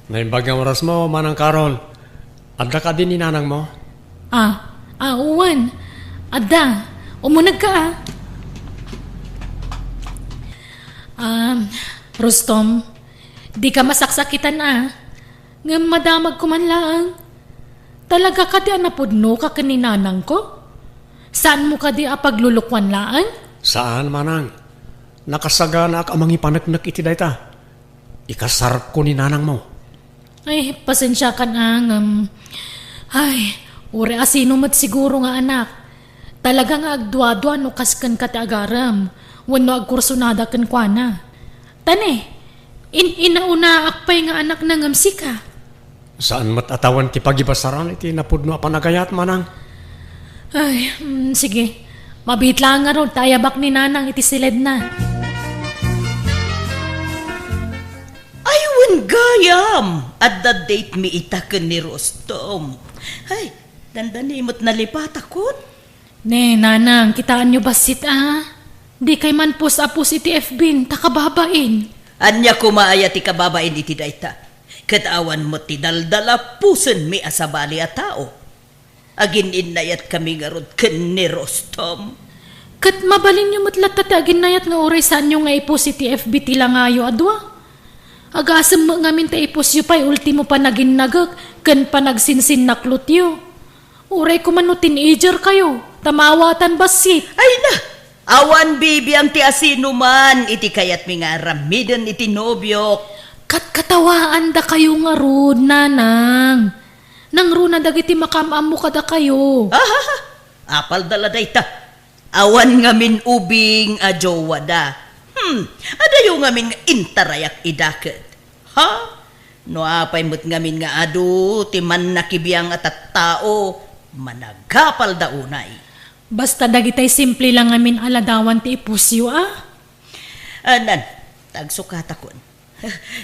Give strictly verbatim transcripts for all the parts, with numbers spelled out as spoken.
Naimbag nga orasmo, Manang Carol. Adda kadi ni nanangmo? Ah, ah, wen. Adda. Umunegka, ah. Um, Rustom, dika masaksakitan, ah. Ngem madamagko man laeng. Talaga kadi a napudnoka ken ni nanangko? Saanmo kadi a paglulukuan laeng? Saan, Manang. Nakasaganaak a mangipaneknek iti dayta. Ikasarko ni nanangmo. Ay, pasensiakan, ah, ngem, ay, uray asino met siguro nga anak. Talaga nga agduadua no kas kenka ti agarem, wenno agkursunada kenkuana. Ta ne, in-, inaunaak pay nga anakna ngem sika. Saan met a tawen ti pagibasaran iti napudno a panagayat, Manang? Ay, mm, sige. Mabiit laeng ngarud ta ayabak ni Nanang iti siledna. Ay, wen gayam! Adda date mi ita ken ni Rustom. Ay, dandani met nalipatakon. Ne, Nanang, kitaenyo bassit, a. Dikay man-post a post iti F B ta kababain. Ania koma aya ti kababain iti dayta? Ket awan met ti daldalapusenmi a sabali a tao. Aginnayatkami ngarud ken ni Rustom. Ket mabalinyo met latta ti aginnayat nga uray saanyo nga i-post iti F B ti langayo a dua? Agasem met ngamin ta i-postyo pay ultimo panaginnagek ken panagsinsinnaklotyo. Uray koma no teenager kayo, ta maawatan bassit. Ay na! Awan bibiang ti asinoman iti kayatmi nga aramiden iti nobiok. Katkatawaandakayo ngarud, Nanang. Nangruna dagiti makaam-ammo kadakayo. Ahaha! Apalda la dayta. Awan ngamin ubing a jowada. Hmm, adayo ngamin nga intarayak ida ket. Ha? No apay met ngamin nga adu ti mannakibiang a tattao, managapalda unay. Basta dagitay simple lang ngamin a ladawan ti i-postyo, a? Anan, tagsukatakon.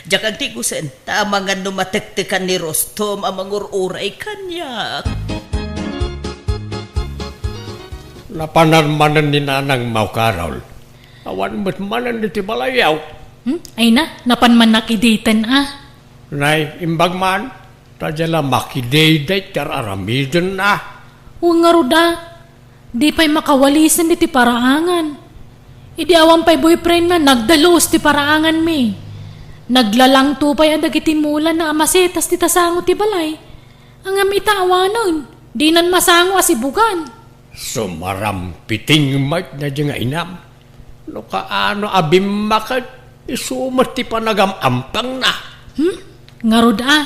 Diak agtigusen, ta amangan no matektekan ni Rustom a mangur-uray kaniak. Napanan manen ni Nanang Mau Carol. Awan met manen iti balayyo. Hmm? Ay na, napan man nakiditen, a. Nay, imbag man, ta dia la makidayday ti ar-aramidenna. Wen ngarud, a. Di pay makawalisen iti paraangan. Idi awan pay boyfriendna, nagdalus ti paraanganmi. Naglalangto pay a dagiti mulana a masetas ti tasango ti balay. Ngem ita awanen, dinan masango a sibugan. Sumarampiting met daydi nga inam. No kaano a bimmaket, isu met ti panagam-ampangna. Hmm? Ngarud, a.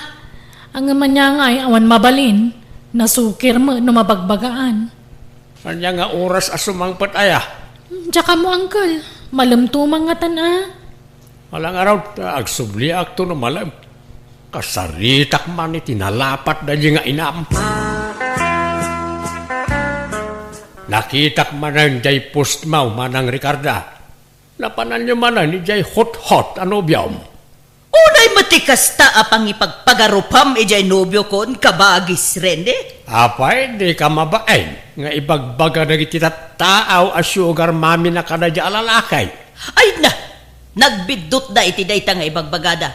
Ngem ania ngay awan mabalin, nasukir met no mabagbagaan. Ania nga oras a sumangpet aya? Hmm, diak ammo, uncle. Malemto man ngatan, a. Ala ngarud, agsubliakto no malem. Kasaritak man iti nalapat daydi nga inam. Nakitak manen jay postmo, Manang Ricarda. Napananyo manen idiay hot-hot a nobiom. Unay met ti kasta a pangipagpagarupam idiay nobiokon, kabagis Rene? Apay, dika mabain nga ibagbaga dagiti tattao a sugar mommy na kadaydi a lalaki? Ay na! Nagbiddutda iti dayta nga ibagbagada.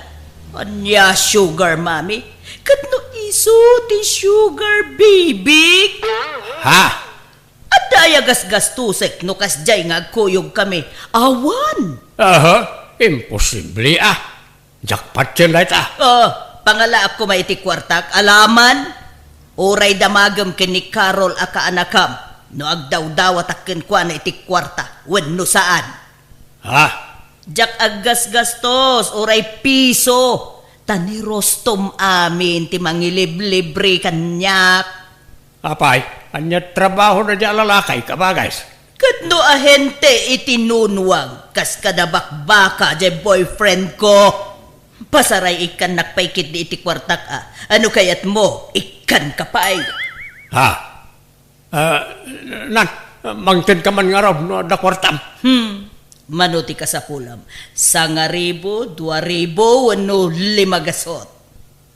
Ania sugar mommy? Ket no isu ti sugar baby? Ha? Adda aya gasgastosek no kasdiay nga agkuyogkami? Awan! Aha, imposible, a. Jackpot ken dayta. Ah, pangalaak koma iti kuartak, alaman? Uray damagem ken ni Carol a kaanakam no agdawdawatak kenkuana iti kuarta wenno saan. Ha? Diak aggasgastos uray piso, ta ni Rustom amin ti mangiliblibre kaniak. Apay, ania trabahona diay a lalaki, kabagis? Ket no ahente iti nunwang, kas kada bakbaka diay boyfriend ko. Pasaray ikkannak pay ketdi iti kuartak, a. Ano kayatmo? Ikkanka pay. Ha? Ah, nan, mangted ka man ngarud no adda kuartam. Hmm. Mano ti kasapulam? Sangaribu, dua ribu, wenno lima gasut?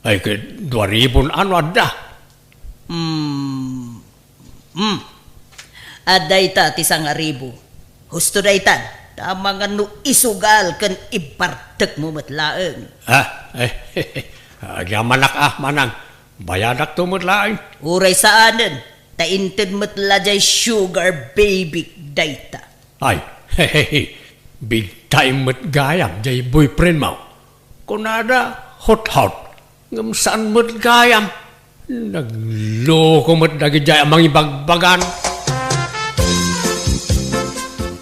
Ay, ket dua ribun ano adda? Hmm. Hmm. Adda ita ti sangaribu. Husto daytan, ta amangan no isugal ken ibartekmo met laeng. Ha? Eh, Agyamanak a, manang. Bayadakto met laeng. Uray saanen, ta inted met la jay sugar baby dayta. Ay, big time met gayam jay boyfriend mo. Kunada, hot-hot. Ngem saan met gayam. Nagloko met dagidiay a mangibagbagan.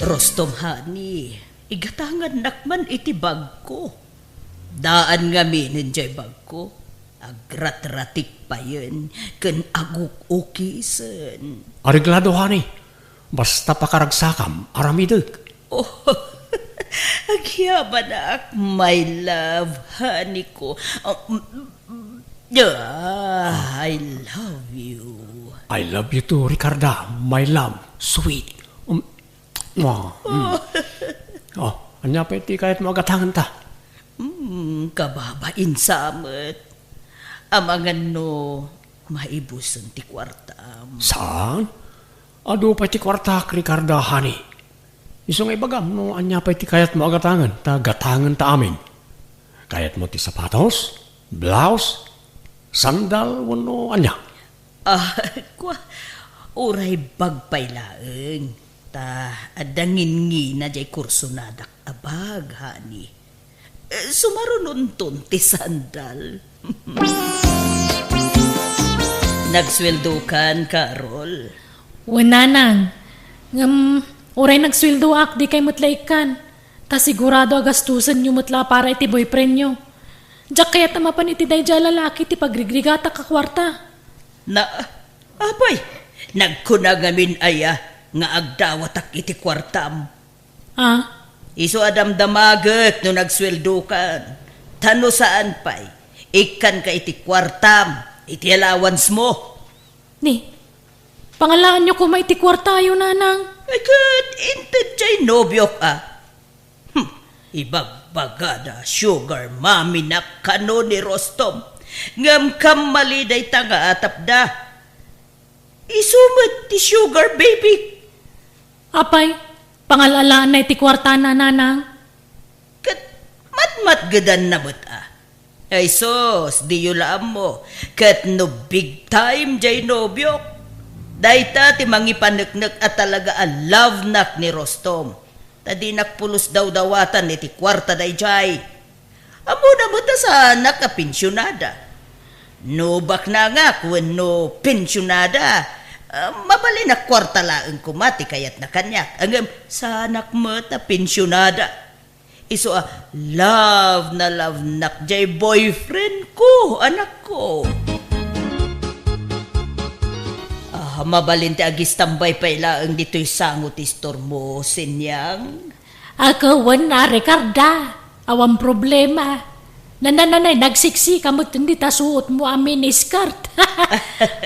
Rostom, honey, igatangannak man iti bagko. Daan ngaminen jay bagko. Agratratik payen ken aguk-ukisen. Areglado, honey. Basta pakaragsakam, aramidek. Oh, agyamanak, my love, honey ko. Oh, mm, mm, ah, I love you. I love you too, Ricarda, my love, sweet. Um, mwah, mm. Oh, ania pay ti kayatmo a gatangenta? Hmm, kababain sa met. Amangan no maibusen ti kuartam. Saan? Adu pay ti kuartak, Ricarda, honey. Isu nga ibagam no ania pay ti kayatmo a gatangen, ta gatangenta amin. Kayatmo ti sapatos, blouse, sandal, wenno ania? Ah, kua, uray bag pay laeng. Ta adda ngingina jay kursonadak a bag, honey. Eh, sumarunonton ti sandal. Nagsueldokan, Carol? Wen, nanang. Ngem, uray nagsueldoak, dikay met la ikkan. Ta sigurado a gastusenyo met la para iti boyfriendyo. Diak kayat a mapan iti daydiay a lalaki ti pagrigrigatak a kuarta. Na, apay, nagkuna ngamin aya nga agdawatak iti kuartam? Ah? Isu a damdamagek no nagsueldokan. Ta no saan pay, ikkanka iti kuartam, iti allowance mo. Ni, pangalaanyo koma iti kuartayo, nanang. Ay, ket inted jay nobiok a. Hmm, ibagbagada sugar mommy-nak kano ni Rostom. Ngem kammali dayta nga atapda. Isu met ti sugar baby. Apay, pangal-alaanna iti kuartana, nanang? Ket matmatgedanna met a. Ay sus, diyo la ammo. Ket no big time jay nobiok, dayta ti mangipaneknek a talaga a love-nak ni Rostom. Ta dinak pulos dawdawatan iti kuarta daydiay. Ammona met a saanak a pensionada. No baknangak wenno pensionada, ah, mabalin a kuarta laeng koma ti kayatna kaniak. Ngem saanak met a pensionada. Isu a love na love-nak jay boyfriend ko, anakko. Ah, mabalin ti agistambay pay laeng ditoy sango ti istormo, Sinyang. Ako, wen a, Ricarda. Awan problema. Nananay, nagsiksika met dita suotmo a miniskirt.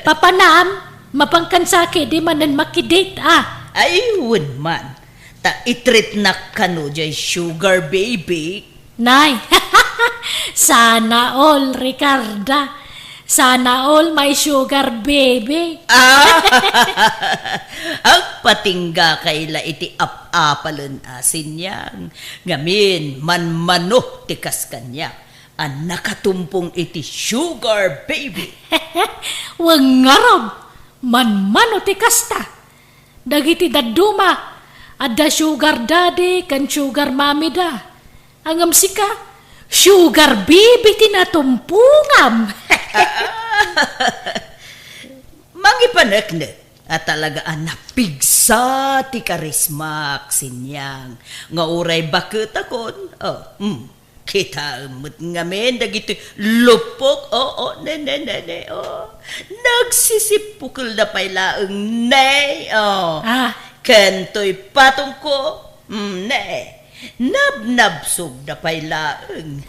Papanam, mapankan saki di manen makidate, ah. Ay, wen man. Ta itreatnak kano jay sugar baby. Nay, sana all, Ricarda. Sana all my sugar baby. Ah! Agpatingga kay la iti ap-apalen a, Sinyang. Ngamin, manmano ti kas kaniak a nakatumpong iti sugar baby. Wen ngarud, manmano ti kasta. Dagiti dadduma, adda sugar daddy ken sugar mommy da. Ngem sika, sugar baby ti natumpongam. Mangipaneknek a talaga a napigsa ti karismak, Sinyang, nga uray baketakon, oh, mm, kitaem met ngamin dagitoy lupok, oo, ne, ne, ne, ne, oh. Nagsisippukelda pay laeng, ne, oh. Ah. Ken toy patongko, mm, ne. Nabnabsogda pay laeng.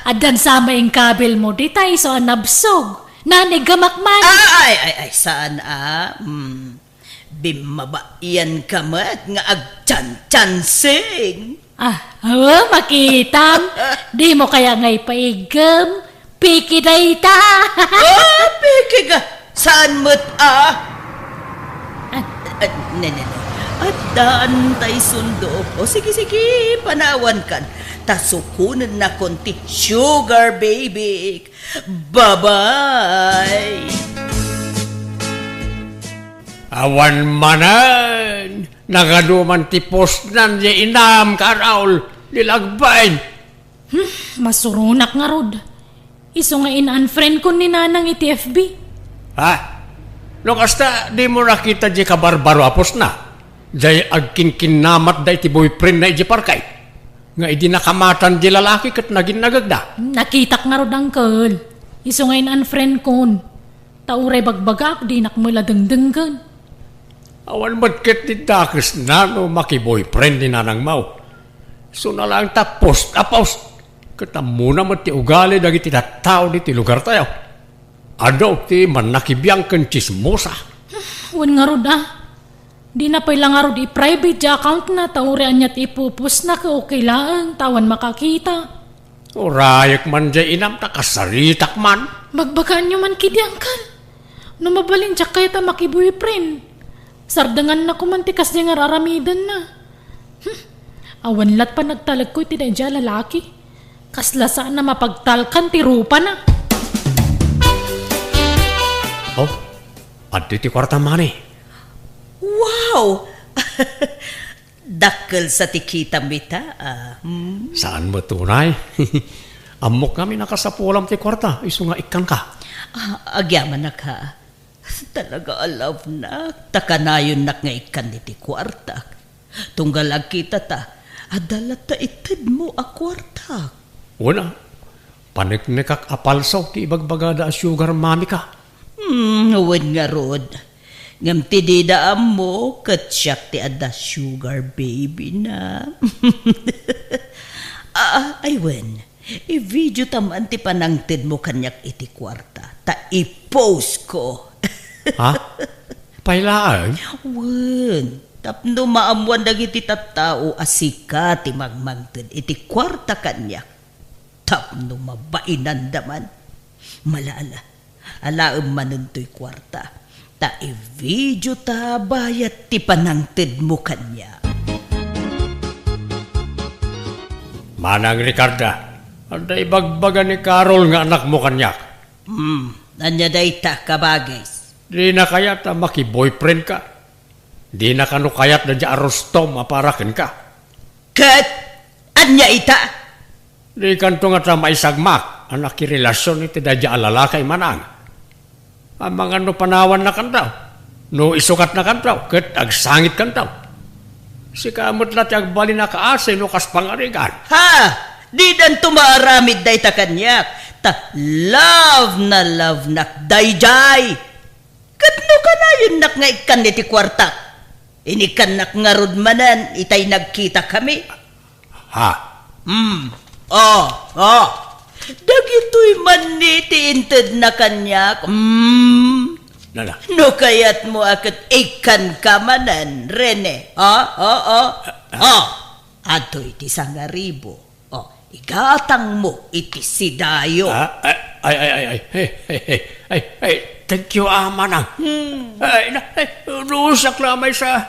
Addan sa maingkabilmo, dita isu a nabsog. Nanigamak man. Ah, ay, ay, ay, saan a? Hmm. Bimmabaianka met nga agchanchansing. Ah, awa, makitam. Dimo kaya nga ipaiggem? Piki dayta. Oh, piki ka. Saan met a? Ah. Ah, ne, ne, ne. Addaan tay sundok. O, sige, sige, panawankan. Ta sukonennakon ti sugar baby. Bye-bye! Awan manen! Nagaduman ti postnan ya inam, Carol, ni Lagbain. Hmm, masuronak ngarud. Isu nga in-unfriend kon ni Nanang iti F B. Ha? No kasta, di mo nakita di kabarbaro a postna? Jay agkinkinnamat da iti boyfriend na iti parkay. Nga idi nakamatan di lalaki ket naginnagagda. Nakitak ngarud, uncle. Isu nga in-unfriend kon. Ta uray bagbagaak, dinak met la dengdenggen. Awan met ket ti dakesna no makiboyfriend ni Nanang Mau. Suna laeng ta post a post. Ket ammona met ti ugali dagiti tattao diti lugartayo. Adu ti mannakibiang ken tsismosa. Wen ngarud a. Dina pay la ngarud i-private ti account na ta uray ania ti ipupostna ket okay laeng ta awan makakita. Urayek man jay inam ta kasaritak man. Bagbagaanyo man kidi, uncle. No mabalin diak kayat a makiboyfriend. Sardengannako man ti kasdi nga ar-aramidenna. Hmm. Awan lat panagtalekko iti daydiay a lalaki. Kasla saan a mapagtalkan ti rupana. Oh, adda ti kuarta, mani. Wow! Dakkel sa ti kitam ita, ah. Hmm. Saan met unay? Ammok ngamin a kasapulam ti kuarta, isu nga ikkanka. Ah, agyamanak, ha. Talaga a love nak, ta kanayonnak nga ikkan iti kuartak. Tunggal agkitata, adda latta itedmo a kuartak. Wen a, paneknekak a palso ti ibagbagada a sugar mommy ka. Hmm, wen ngarud. Ngem ti dida ammo, ket siak ti adda sugar baby na. Ah, ay wen, i-video ta man ti panangtedmo kaniak iti kuarta, ta i-post ko. Ha? Pay laeng? Wen, tapno maammuan dagiti tattao a sika ti mangmangted iti kuarta kaniak. Tapno mabainanda man. Malaala, alaem manen toy kuarta. Ta i-video ta bayat ti panangtedmo kaniak. Manang Ricarda, adda ibagbaga ni Carol nga anakmo kaniak. Hmm, ania dayta, kabagis? Dina kayat a makiboyfriend ka. Dina kano kayat daydiay a Rustom a para kenka. Ket ania ita? Dikanto ngata maisagmak a nakirelasion iti daydiay a lalaki, manang. Amangan no panawannakanto, no isukatnakanto, ket agsangitkanto. Sika met la ti agbalin a kaasi no kas pangarigan. Ha! Didanto maaramid dayta kaniak, ta love na love nak daydiay. Ket no kanayonnak nga ikkan iti kuartak, inikkannak ngarud manen itay nagkitakami. Ha? Hmm. Oh, oh. Dagitoy man ni ti intedna kaniak. Hmm. Nana. No kayatmo a ket ikkanka manen, Rene. Oh, oh, oh. Ah, ah. Oh. Adtoy ti sangaribu. Oh, igatangmo iti sidayo. Ah, ay, ay, ay, ay, ay. Hey, hey, hey, hey. Ay, ay, thank you, ah, manang. Hmm. Ay, na, ay, no siak la maysa,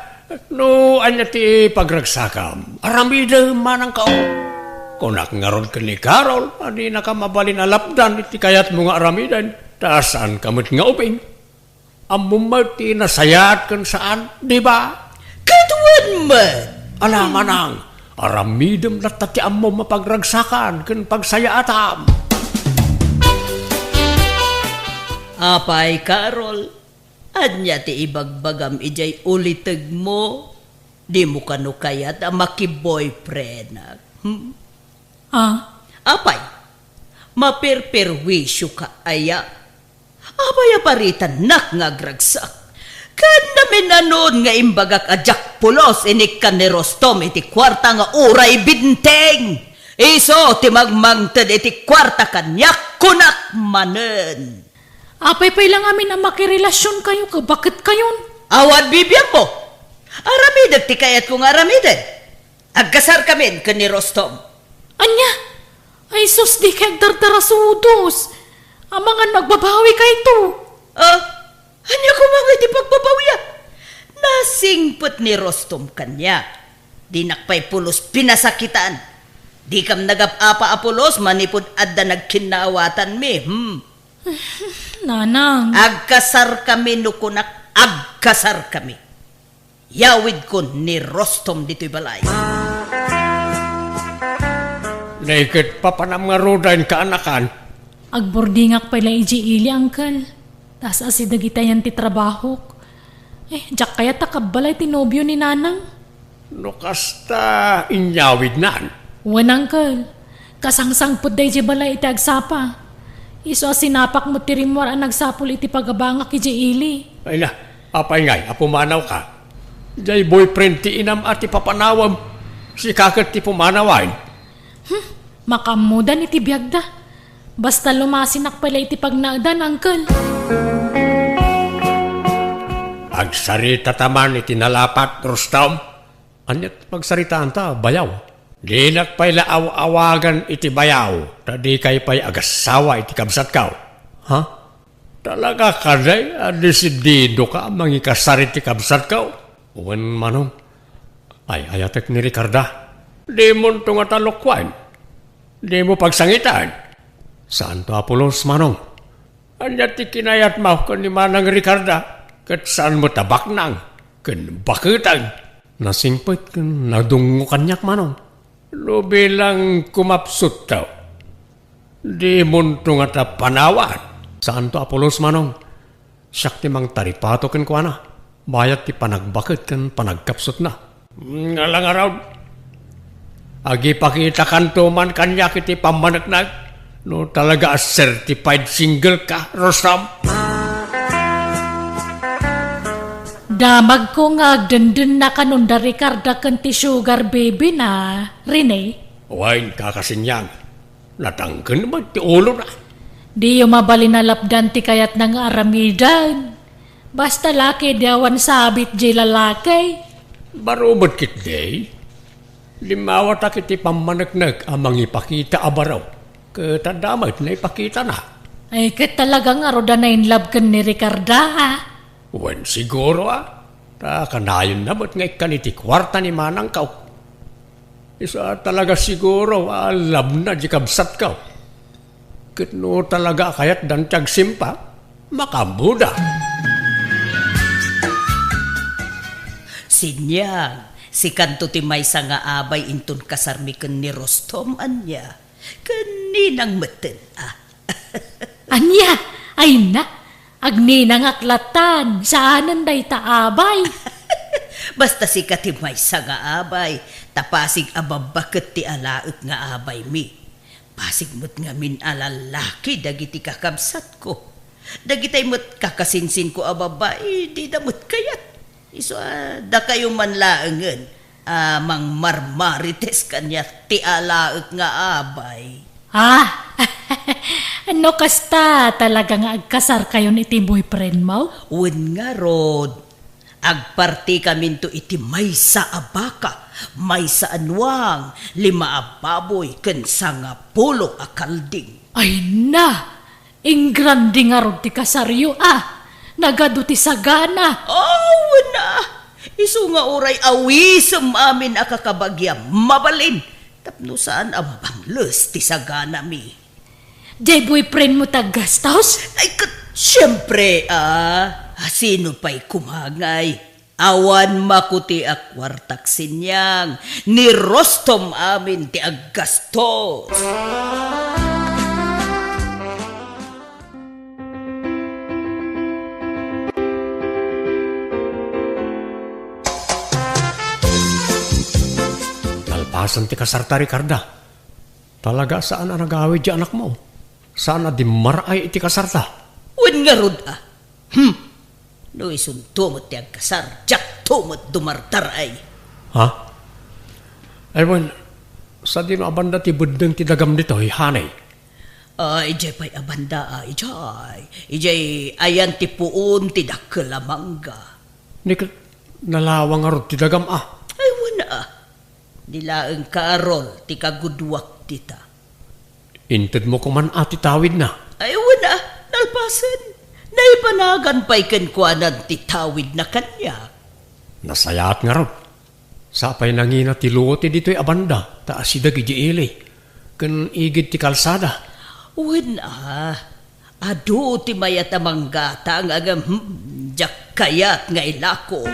no ania ti pagragsakam, aramidem manang kao. Kunak ngarud ken ni Carol, a dinaka mabalin a lapdan iti kayatmo nga aramiden, ta saanka met nga ubing. Ammom met ti nasayaat ken saan, di ba? Ket wen met. Ala, manang, aramidem latta ti ammom a pagragsakan ken pagsayaatam. Apay, Carol, ania ti ibagbagam idiay ulitegmo? Dimo kano kayat a makiboyfriendak? Hmm? Ah? Apay, maperperwisyoka aya? Apay a paritannak nga agragsak? Ken naminanon nga imbagak a diak pulos inikkan ni Rustom iti kuarta nga uray binteng. Isu ti mangmangted iti kuarta kaniak, kunak manen. Apay pay la ngamin a makirelasionkayo ket baketkayon? Awan bibiangmo. Aramidek ti kayatko nga aramiden. Agkasarkamin ken ni Rustom. Ania? Ay sus, dikay agdardarasudos. Amangan no agbabawikayto. Ah, ania koma nga iti pagbabawiak? Nasingpet ni Rustom kaniak. Dinak pay pulos pinasakitan. Dikam nagap-apa a pulos manipud adda nagkinnaawatanmi, hmm? Nanang. Agkasarkami no kunak, agkasarkami. Yawidkon ni Rostom ditoy balay. Naiket papanam nga ruda inka, anakan. Agburdingak pay la idiay ili, Uncle. Ta as-asideg itayan ti trabahok. Eh, diak kayat a kabbalay ti nobio ni Nanang. No kasta, inyawidnan. Wen, Uncle. Kasangsangpet daydiay balay iti agsapa. Isu a sinapak met ti rimmuar a nagsapul iti pagabangak idiay ili. Ay na, apay ngay a pumanawka? Diay boyfriend ti inam a ti papanawem. Sika ket ti pumanawen. Hmm, makaammodan iti biagda. Basta lumasinak pay la iti pagnaedan, Uncle. Agsaritata man iti nalapat, Rostom. Ania ti pagsaritaanta, bayaw? Dinak pay la aw-awagan iti bayaw, ta dikay pay agassawa iti kabsatko. Ha? Talaga kadi a desididoka a mangikasar iti kabsatko? Wen, Manong. Ay-ayatek ni Ricarda. Dimonto ngata lokuen. Dimo pagsangitan. Saanto a pulos, Manong. Ania ti kinayatmo ken ni Manang Ricarda? Ket saan met a baknang ken baketeng? Nasingpet ken nadungngo kaniak, Manong. No bilang kumapsutto, dimonto ngata panawan. Saanto a pulos, Manong. Siak ti mangtaripato kenkuana. Bayat ti panagbaket ken panagkapsutna. Ngala ngarud, agipakitakanto man kaniak iti pammaneknek no talaga a certified single ka, Rostom. Damagko nga agdendennaka no da Ricarda ken ti sugar baby na, Rene. Wen, Kaka Sinyang, natangken met ti ulona. Diyo mabalin a lapdan ti kayatna nga aramiden. Basta la ket di awan sabit diay lalaki. Baro met ketdi. Limmawatak iti pammaneknek a mangipakita a baro. Ket adda met naipakitana. Ay, ket talaga ngarud a na-in love ken ni Ricarda, a? Wen, siguro, a. Ta kanayon na met nga ikkan iti kuarta ni manangko. Isu a talaga siguro a love na di kabsatko. Ket no talaga a kayatdan ti agsimpa, makaammoda. Sinyang, sikanto ti maysa nga abay inton kasarmi ken ni Rostom, ania? Ken ninang metten, a? Ania? Ay na, agninangak latan, saanen dayta abay. Basta sika ti maysa nga abay, ta pasig a babbaket ti alaek nga abaymi. Pasig met ngamin a lallaki dagiti kakabsatko. Dagitay met kakasinsinko a babbai, dida met kayat. Isu a dakayo man laengen a mangmarmarites kaniak ti alaek nga abay. Ah, no kasta, talaga nga agkasarkayon iti boyfriendmo? Wen ngarud, agpartikaminto iti maysa a baka, maysa a nuang, lima a baboy, ken sangapulo a kalding. Ay na! Ingrande ngarud ti kasaryo, a! Nagadu ti sagana! Aw, wen a! Isu nga uray awisem amin a kakabagiam, mabalin, tapno saan a mabangles ti saganami. Diay boyfriendmo ti aggastos? Ay, ket, siempre, a! A, sino pay koma ngay? Awan makuti a kuartak, Sinyang, ni Rostom amin ti aggastos. Nalpasen ti kasarta, Ricarda. Talaga saan a nagawid ti anakmo. Saan a dimmar-ay iti kasarta. Wen ngarud a. Hmm. No isunto met ti agkasar, diakto met dumardar-ay. Ha? Ay, wen, sadino a banda ti beddeng ti dagam ditoy, honey? A, idiay pay a banda, a, idiay. Idiay ayan ti puon ti dakkel a mangga. Ni ket nalawa ngarud ti dagam, a? Ay, wen a. Di laeng Carol ti kagudduak dita. Intedmo koman a ti tawidna? Ay, wen a, nalpasen. Naibanagan pay kenkuanan ti tawidna kaniak. Nasayaat ngarud. Sapay nangina ti luo ti ditoy a banda, ta asideg idiay ili. ken igid ti kalsada. Wen a, adu ti mayat a manggatang, ngem, hmm, diak kayat nga ilako.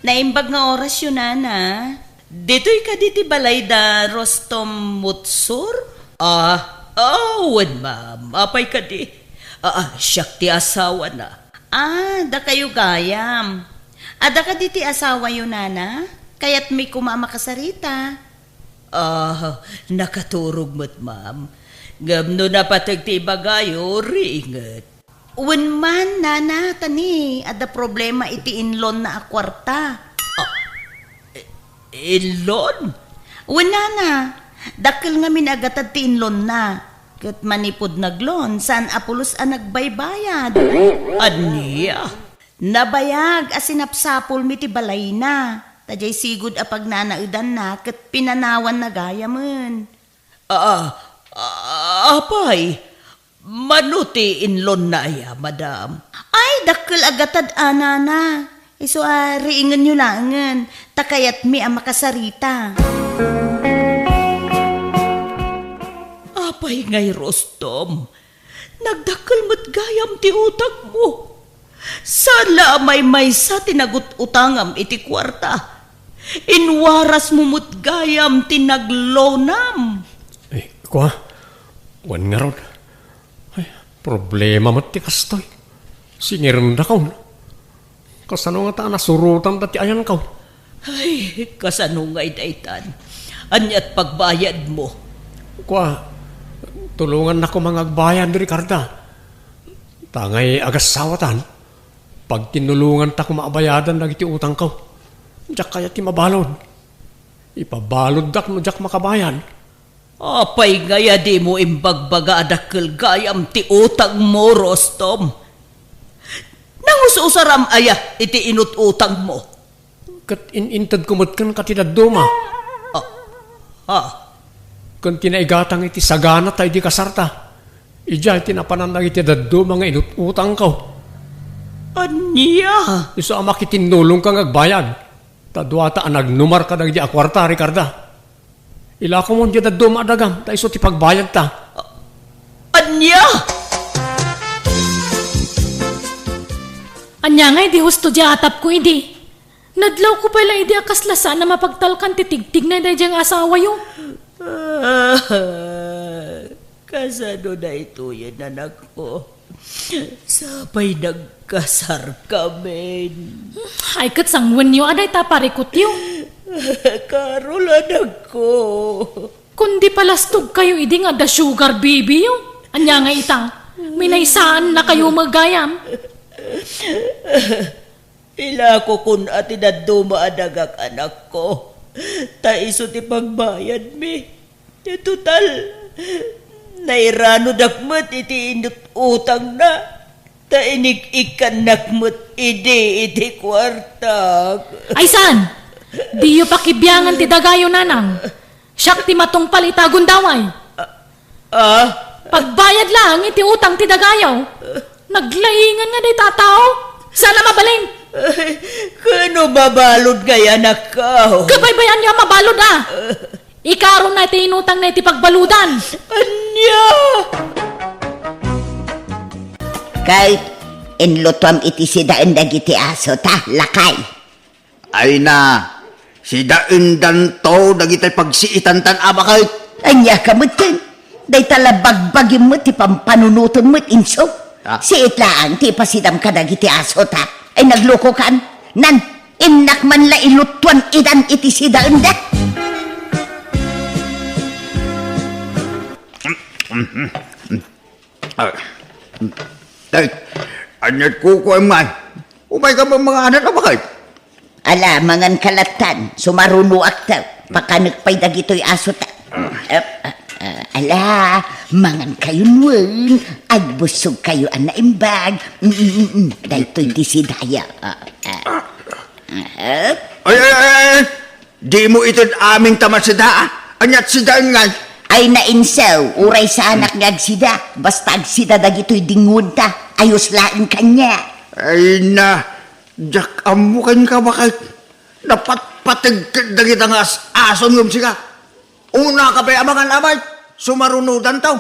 Naimbag nga orasyo, nana. Ditoy kadi ti balay da Rostom Mutsur? Ah, ah, wen, ma'am. Apay kadi? Ah, ah, siak ti asawana. Ah, dakayo gayam. Adda kadi ti asawayo, nana? Kayatmi koma a makasarita. Ah, nakaturog met, ma'am. Ngem no napateg ti ibagayo, riinget. Wen man, nana, ta ni, adda problema iti inlonna a kuarta. Ah, i-, inlon? Wen, nana, dakkel ngamin a gatad ti inlonna. Ket manipud naglon, saan a pulos a nagbaybayad. Ania? Nabayag a sinapsapulmi ti balayna. Ta diay sigud a pagnanaedanna ket pinanawanna gayamen. Ah, ah, apay? Mano ti inlonna aya, madam? Ay, dakkel a gatad a, nana. Isu a, riingenyo laengen, ta kayatmi a makasarita. Apay ngay, Rostom? Nagdakkel met gayam ti utangmo. Saan la a maymaysa ti nagut-utangam iti kuarta. Inwarasmo met gayam ti naglonam. Eh, kua, wen ngarud. Ay, problema met ti kastoy. Singirendakon. Kasano ngata a nasurotanda ti ayanko? Ay, kasano ngay daytan? Ania't pagbayadmo? Kua, tulongannak koma nga agbayad, Ricarda. Ta ngay agassawatan, pagtinnulonganta koma a bayadan dagiti utangko. Diak kayat ti mabalud. Ipabaluddak no diak makabayad. Apay ngay a dimo imbagbaga a dakkel gayam ti utangmo, Rostom? Nangus-usaram aya iti inut-utangmo? Ket in-intedko met kenka ti dadduma. Ah, ah. Ken ti naigatang iti sagana ta idi kasarta. Idiay ti napanan dagiti dadduma nga inut-utangko. Ania? Isu a makitinnulongka nga agbayad. Ta duata a nagnumar kadagidi a kuarta, Ricarda. Ilakomon diay dadduma a dagam, ta isu ti pagbayadta. Ania? Ania ngay di husto diay atapko idi? Nadlawko pay la idi a kasla saan a mapagtalkan ti tigtignay daydiay nga asawayo. Kasano daytoyen, anakko? Sapay nagkasarkamin. Ay, ket sangwenyo a dayta parikutyo. Karol, anakko. Kundi palastogkayo idi nga adda sugar babyyo. Ania nga ita, minaysaannakayo met gayam. Ilakokon a ti dadduma a dagak, anakko, ta isu ti pagbayadmi. Ti total, nairanodak met iti inut-utangna, ta inik-ikkannak met idi iti kuartak. Ay saan? Diyo pakibiangan ti dagayo, nanang. Siak ti matungpal ita a gundaway. Ah? Pagbayad laeng iti utang ti dagayo. Naglaingan nga dayta a tao. Saan a mabalin. Ay, kano mabalud ngay, anakko? Kabaybayanyo a mabalud a. Ikarona ti inutangna iti pagbaludan. Ania? Ket inlutuam iti sidaen dagiti aso ta, lakay. Ay na, sidaendanto dagiti pagsiitantan a baket. Ania ka metten? Dayta la bagbagim met ti pampanunotem met, inso. Ah. Siit laeng ti ipasidam kadagiti aso ta. Ay, naglokokan. Nan, innak man la iluttuan idan iti sidaenda. Ah. Ay, ania't kukuem ngay? Umayka met mangan a baket? Ala, manganka lattan, sumarunoakto. Pakanek pay dagitoy aso ta. Ah. Ah, ah, ah, ala, mangankayon wen, agbussogkayo a naimbag. Mm, mm, mm, mm. Daytoy ti sidayo. Ah, ah. Ah. Ay, ay, ay, ay! Dimo ited amin ta masida, a? Ania't sidaen ngay? Ay, nainsaw, uray saanak nga agsida. Basta agsida dagitoy dingoenta, ayos laeng kaniak. Ay na, diak ammo kenka baket. Napat Pateg ket dagita nga as-, asom ngem sika. Unaka pay a mangan, amay, sumarunodanto.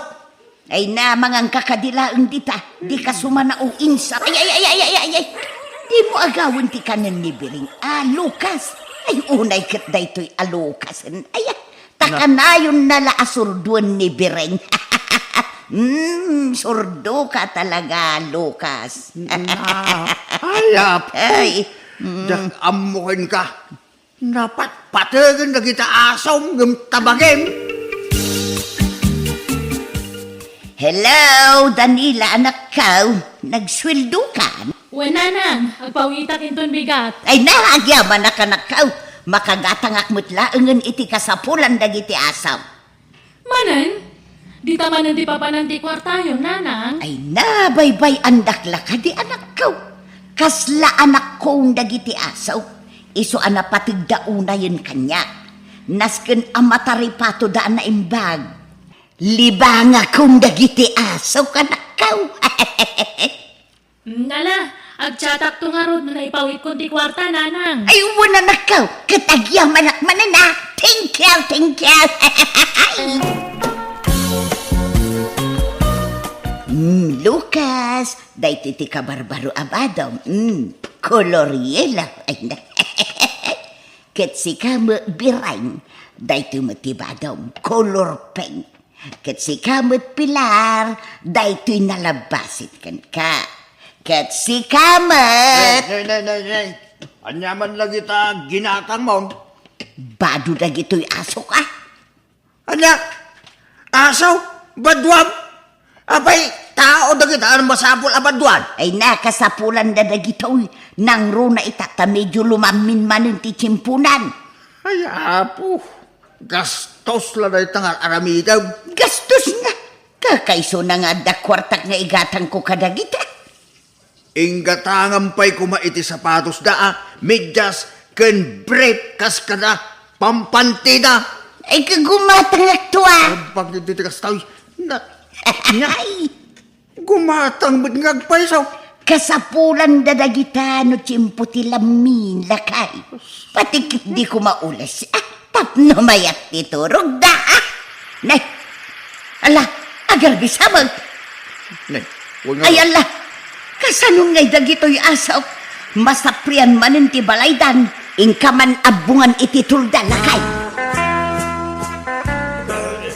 Ay, namanganka kadi laeng dita, dika sumana o insa. Ay, ay, ay, ay, ay, ay, ay. Dimo agawen ti kanen ni Biring a lukas. Ay, unay ket daytoy a lukasen. Ay, ah, ta Na- kanayonna la a surduen ni Biring. Mm, surdoka talaga, Lukas. Na, ay, apo. Ay, mm. Diak ammo kenka. Napatpategen dagita asom ngem tabagem. Hello, Danila, anakko. Nagsueldokan? Wen, nanang, agpawitak inton bigat. Ay, na, agyamanak, anakko. Makagatangak met laengen iti kasapulan dagiti asom. Manen? Dita manen ti papanan ti kuartayo, nanang? Ay, nabaybay-andak la kadi, anakko. Kasla anakko dagiti aso. Isu a napategda unayen kaniak. Nasken a mataripatoda a naimbag. Libangakon dagiti aso, anakko. Mm, ala, agchatakto ngarud no naipawitkon ti kuarta, nanang. Ay, wen, anakko, ket agyamanak manen, a. Thank you, thank you. Mm, Lukas, daytoy ti kabarbaro a badom. Mm, kolor yellow. Ay, na. Ket sika met, Biring, daytoy met ti badom, kolor pink. Ket sika met, Pilar, daytoy nalabbasit kenka. Ket sika met. Nay, nay, nay, nay, nay. Ania man la dagita ginatangmo? Bado dagitoy asok, a. Ania? Aso? Baduam? Apay, tao dagita a masapul a baduan? Ay, na, kasapulanda dagitoy. Nangruna ita ta medio lumammin manen ti tiemponan. Ay, apo. Gastos la dayta nga aramidem. Gastos na. Kakaisuna nga adda kuartak nga igatangko kadagita. Inggatangam pay koma iti sapatosda a, medyas, ken brief kas kada pampantida. Ay, kagumatangakto, a. Agbag iti kastoy. Na, nya, ay. Gumatang met nga agpayso. Kasapulanda dagita no tiempo ti lammin, lakay. Pati ket di ko maules. Ah, tapno mayat ti turogda, ah. Nay, ala, agarbisamek. Nay, wen nga. Ay, ala, kasano ngay dagitoy asok? Masaprian manen ti balaydan, inka man abbongan iti tulda, lakay.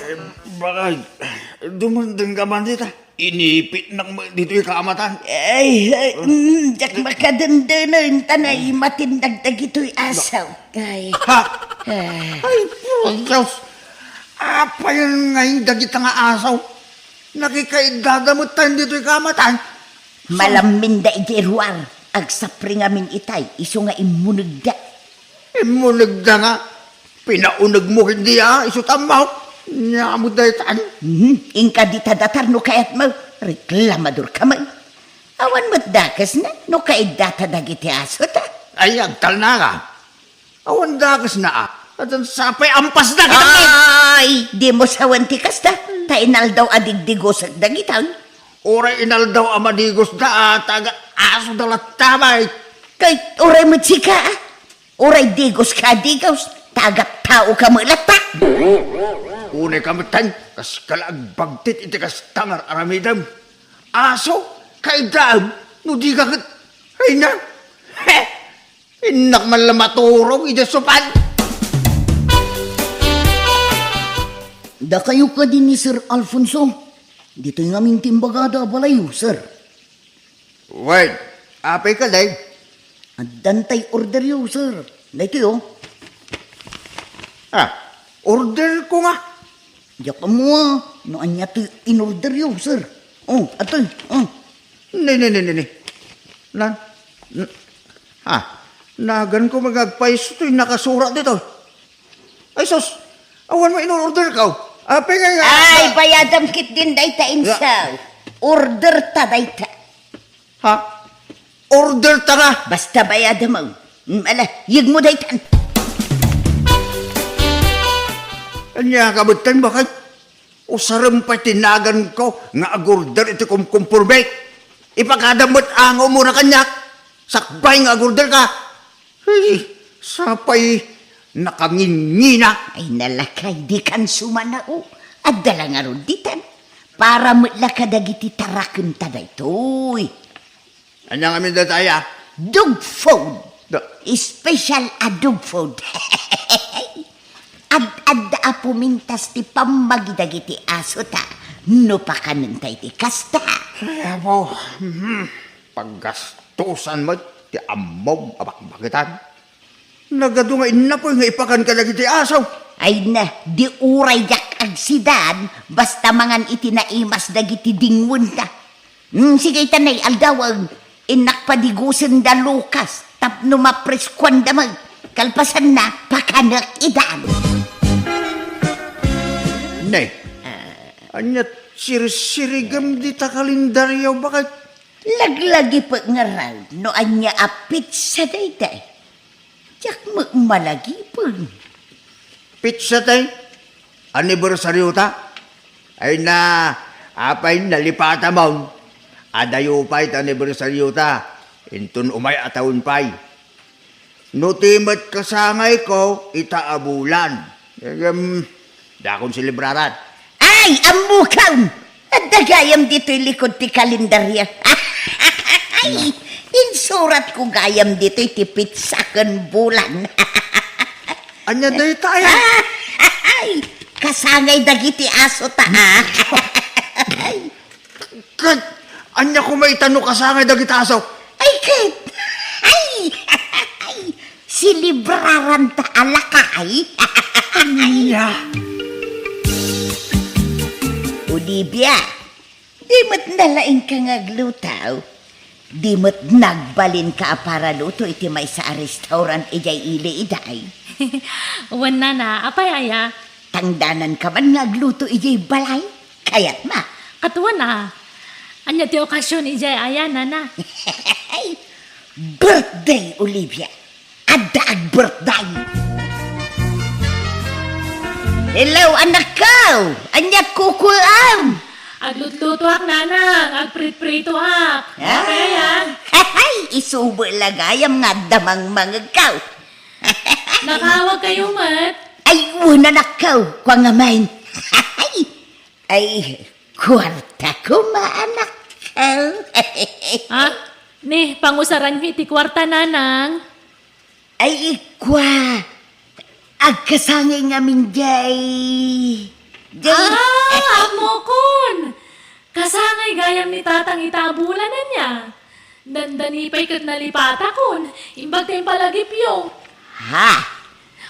Eh, bakay, dumundeng ka man dita. Inipitnak met ditoy kaamatan. Ay, ay, mm, diak makadendenen, ta naimatindag dagitoy aso. Ay. Ha? Ay. Ay, puro Dios. Apayen ngay dagita nga aso? Nakikaiddada met tayo ditoy kaamatan. Malamminda idiay ruar. Agsapri ngamin itay, isu nga immunegda. Immunegda nga. Pinaunegmo ket di a, isu tammo. Nia met daytan. Mhm, inka dita datar no kayatmo. Reklamador ka man. Awan met dakesna no kaiddata dagiti asota. Ay, agtalnaka. Awan dakesna a. Atan sapay ampas dagita. Ay, dimo sawen ti kasta. Ta inaldaw a digdigosek dagita. Uray inaldaw a madigosda a, ta agat-asoda latta, bay. Kay uray met sika, a. Uray digos ka, digos, ta agat-tao ka met latta. Unay ka met, kas kala agbagtit iti kasta nga aramidem. Aso, kaidaem, no di ka ket, ay na. He! Innak man la maturog iti sopan. Dakayo kadi ni Sir Alfonso. Ditoy ngamin ti imbagada a balayyo, sir. Wen, apay ka, Dave? Addan tay orderyo, sir. Daytoy, o. Ah, order ko nga. Diak ammo a no ania toy inorderyo, sir. O, atoy, o. Ne, ne, ne, ne, ne. Nan, n-, ah, nagan ko nga agpayso toy nakasurat ditoy. Ay, sus! Awan mo in-order ka, o. Apay nga nga. Ay, bayadam ketdin dayta, insaw. Order ta dayta. Ha? Order ta nga. Basta bayadam, o. Mm, ala, yegmo daytan. Ania ka met tan, bakay? Usarem pay ti nagan ko nga agorder iti kumkumporme. Ipakadam met nga umuna kaniak. Sakbay nga agorder ka. Ay, sapay Nakanginngina. Ay, nalakay, dikan sumanao. Adda la ngarud ditan. Para met la kadagiti tarakenta daytoy. Ania ngamin dayta, aya? Dog food. Da- Special a dog food. Ad-adda a pumintas ti pammagi dagiti aso ta no pakanenta iti kasta. Ay, apo, mhm. Paggastusan met ti ammom a bakbakitan. Nagadu nga innapoy nga ipakan kadagiti aso. Ay na, di uray diak agsidan, basta mangan iti naimas dagiti dingwenta. Hmm, sige, ita nay aldaw, innak padigusen da Lucas, tapno mapriskuan da met. Kalpasanna, pakanek idan. Ne, ania sirsirigem dita kalendaryo, baket? Laglagipek ngarud no ania a petsa dayta. Diak met malagipen. Petsa tay? Anibersariota? Ay na, apay nalipatamon? Adayo pay ti anibersariota. Inton umay a tawen pay. No ti met kasangayko, ita a bulan. Ngem, dakon selebraran. Ay, ammokon! Adda gayam ditoy likod ti kalendaryo. Ay, insuratko gayam ditoy ti petsa ken bulan. Ania dayta, aya? Ay, kasangay dagiti aso ta, a. Ay. Ket ania koma ita no kasangay dagiti aso? Ay, ket, ay, ay, selebraranta a lakay. Ania? Olivia, di met nalaingka nga agluto. Di met nagbalinka a paraluto iti maysa a restaurant idiay ili, iday. Wen, nana, apay aya? Tangdananka man nga agluto idiay balay. Kayatma? Ket wen a. Ania ti okasion idiay aya, nana? Birthday, Olivia. Adda agbirthday. Hello, anakko! Ania kukuam? Aglutlutoak, nanang. Agpritpritoak. Ah. Apay aya? Hay, isubo la gayam nga adda mangmangegko. Nakawagkayo met? Ay, wen, anakko. Kua ngamin. Ay, kuarta koma, anakko. Ha? Ni, pangusaranyo iti kuarta, nanang. Ay, kua, agkasangay ngamin jay. Jay. Ah, ammokon! Kasangay gayam ni tatang ita a bulan, ania? Dandani pay ket nalipatakon. Imbag ta impalagipyo. Ha?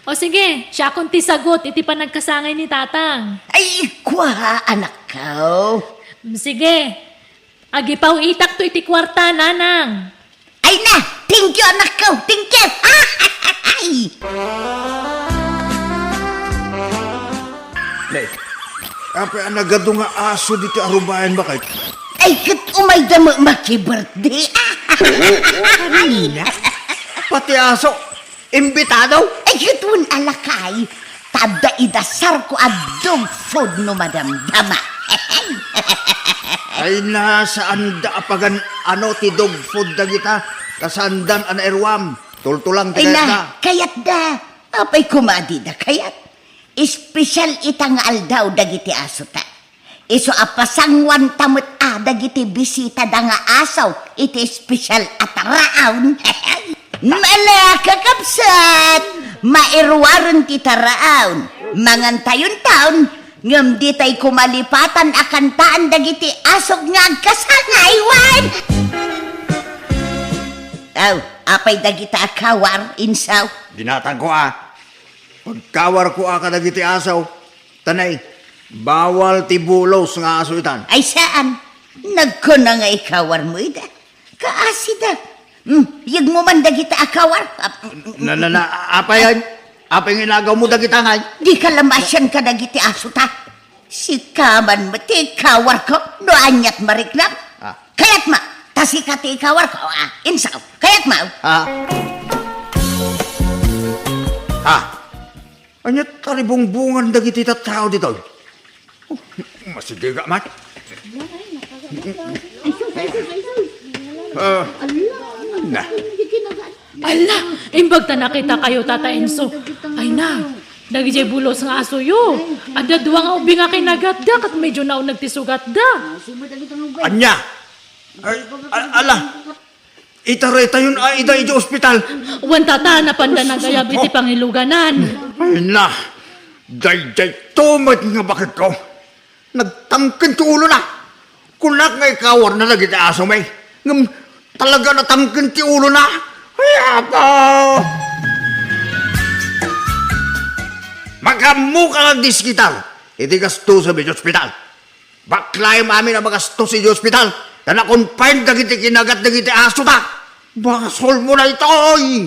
O sige, siakon ti sagot iti panagkasangay ni tatang. Ay, kua, anakko. Mm, sige. Agipaw-itakto iti kuarta, nanang. Ay na! Thank you, anakko! Thank you! Ay! Nay, apay a nagadu nga aso ditoy arubayan, baket? Ay, ket umayda met maki-birthday. Ay, na. Pati aso. Imbitado? Ay, ket wen a lakay, ta adda idasarko a dog food no madamdama. Ay, na, saanda a pagan-ano ti dog food dagita, ta saandan a nairuam. Tultulang ti kayatda. Ay, na, kayatda. Apay koma a dida kayat? Espesyal ita nga aldaw dagiti aso ta. Isu a pasanguanta met a dagiti bisitada nga aso iti espesyal a taraon. Ala, kakabsat! Mairuaren ti taraon. Mangantayon taon, ngem ditay koma lipatan a kantaan dagiti asok nga agkasangay, wen! Aw, apay dagita a kawar, insaw? Dinatangko a. Pagkawarko a kadagiti aso, tanay, bawal ti bulos nga aso itan. Ay, saan? Nagkuna nga ikawarmo ida. Kaasida. Hmm, yegmo man dagita a kawar. Ah, mm, mm, Na, na, na, apay, ay? Apay nga inagawmo dagita ngay? Di ka la maasian kadagiti aso ta. Sika man met ti ikawarko, no aniat mariknam. Ah. Kayatma, ta sika ti ikawarko. Ah, insaw, kayatma. Ah. Ah. Ania taribungbungan dagiti tattao ditoy? Oh, masigiga man. Ah, na. Ala, imbag ta nakitakayo, Tata Enzo. Ay na, dagidiay bulos nga asoyo. Adda dua nga ubing a kinagatda ket medyo nauneg ti sugatda. Ania? Ay, a-, ala, itaraytayon a ida idiay ospital. Wen, Tata, napanda nagayab iti pangiluganan. Ay na, daydiay to met nga baketko. Nagtangken ti ulona. Kunak nga ikawarna dagiti asomi. Ngem talaga natangken ti ulona. Ay, apo! Makaammoka nga agdiskitar iti gastoem iti ospital. Baklaem amin a magastos iti ospital ta na-confine dagiti kinagat dagiti asota. Basolmo daytoy!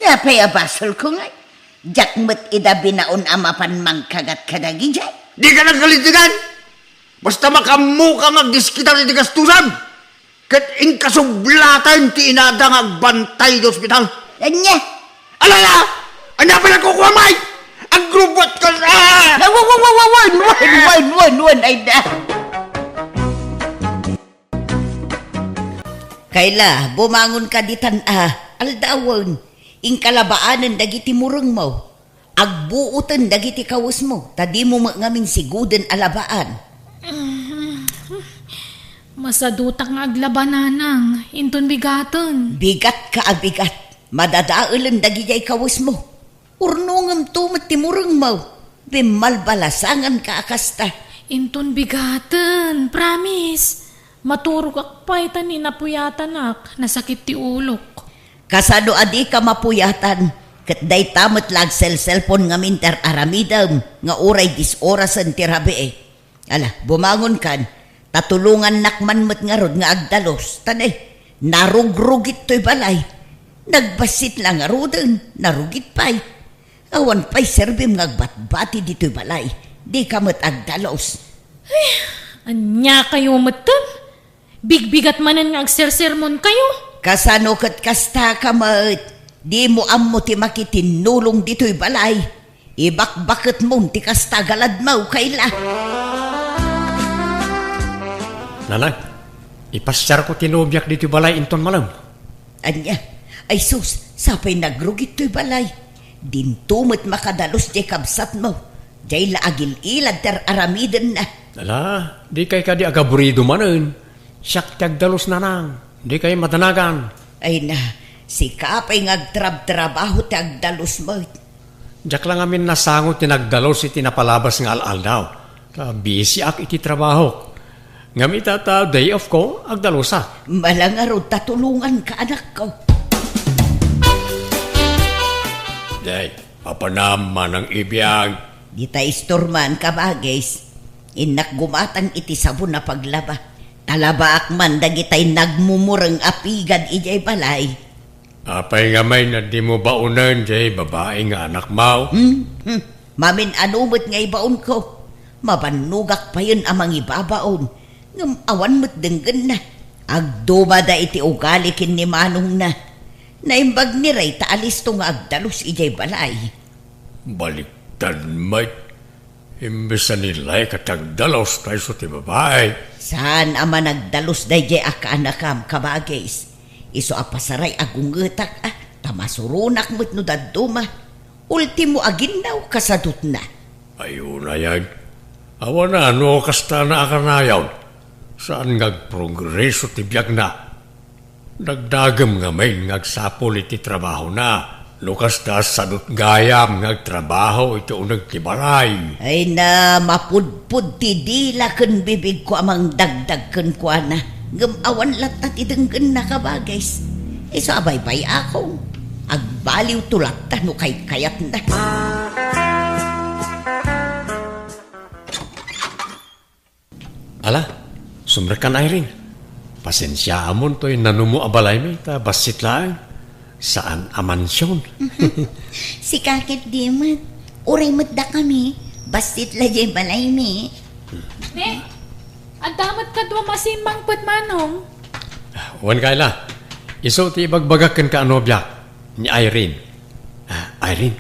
Apay a basolko ngay? Diak met ida binaon a mapan mangkagat kadagidiay. Dika nagkalitigan! Basta makaammoka nga agdiskitar iti gastoem, ket inkasublatan ti inada nga agbantay iti ospital. Ania? Alala! Ania pay nagkukuam, ay? Agrubot ka na! Ay, wa, wa, wa, wa, wen, wen, wen, wen, wen, ay na. Kayla, bumangonka ditan a, aldawen, inkalabaanen dagiti murengmo. Agbuoten dagiti kawesmo, ta dimo met ngamin siguden a labaan. Masadutak nga aglaba, nanang, inton bigaten. Bigatka a bigat, madadaelen dagidiay kawesmo. Urnongemto met ti murengmo, bimmalbalasanganka a kasta. Inton bigaten, promise. Maturogak pay ta ni napuyatanak, nasakit ti ulok. Kasano a dika mapuyatan, ket dayta met la agselselpon ngamin ti ar-aramidem nga uray dies orasen ti rabii. Ala, bumangonkan, ta tulongannak man met ngarud nga agdalus, ta ne, narugrugit toy balay. Nagbassit la ngaruden, narugit pay. Awan pay serbim nga agbatbati ditoy balay, dika met agdalus. Ay, ania kayo metten? Bigbigat manen nga agsersermon kayo. Kasano ket kasta ka met? Dimo ammo ti makitinnulong ditoy balay. Ibakbaketmon ti kasta a galadmo, Kayla. Nanang, ipasiarko ti nobiak ditoy balay inton malem. Ania? Ay sus, sapay nagrugit toy balay. Dinto met makadalus diay kabsatmo. Diay la agil-ilad ti ar-aramidenna. Ala, dikay kadi agaburido manen. Siak ti agdalus, nanang. Dikay madanagan. Ay na, sika pay nga agtrabtrabaho ti agdalus met. Diak la ngamin nasango ti nagdalus iti napalabas nga al-aldaw. Ta bisiak iti trabahok. Ngem ita ta day off ko, agdalusak. Malangarud ta tulonganka, anakko. Day, apanam manang ibiag. Dita istorman, kabagis. Innak gumatang iti sabon a paglaba. Talabaak man dagitay nagmumureng a pigad idiay balay. Apay ngamin a dimo baonen jay babai nga anakmo? Hmm? Hmm. Mamin-ano met nga ibaonko? Mabannogak payen a mangibabaon, ngem awan met denggenna. Agdumada iti ugali ken ni manongna. Naimbag ni Ray ta alisto nga agdalus idiay balay. Baliktad met. Imbes a ni Ray ket agdalus ta isu ti babai. Saan a managdalus daydiay a kaanakam, kabagis. Isu a pasaray a gungetak, a, ta masuronak met no dadduma. Ultimo a ginnaw, kasadutna. Ay, unayen. Awan a no kasta a kanayon. Saan nga agprogreso ti biagna. Dagdagem ngamin nga agsapul iti trabahona. No kasta, sadut gayam nga agtrabaho iti uneg ti balay. Ay na, mapudpod ti dila ken bibigko a mangdagdag kenkuana. Ngem awan latta ti denggenna, kabagis. Isu a baybay-akon. Agbaliwto latta no kaykayatna. Ala, sumrekkan, Irene. Pasensiaamon toy nanumo a balaymi ta bassit laeng. Saan a mansion. Sika ket di met. Uray met dakami. Bassit la jay balaymi. Ne, adda met kadua masimmangpet, manong. Wen, Kayla. Isu ti ibagbagak kenka a nobiak, ni Irene. Ah, Irene,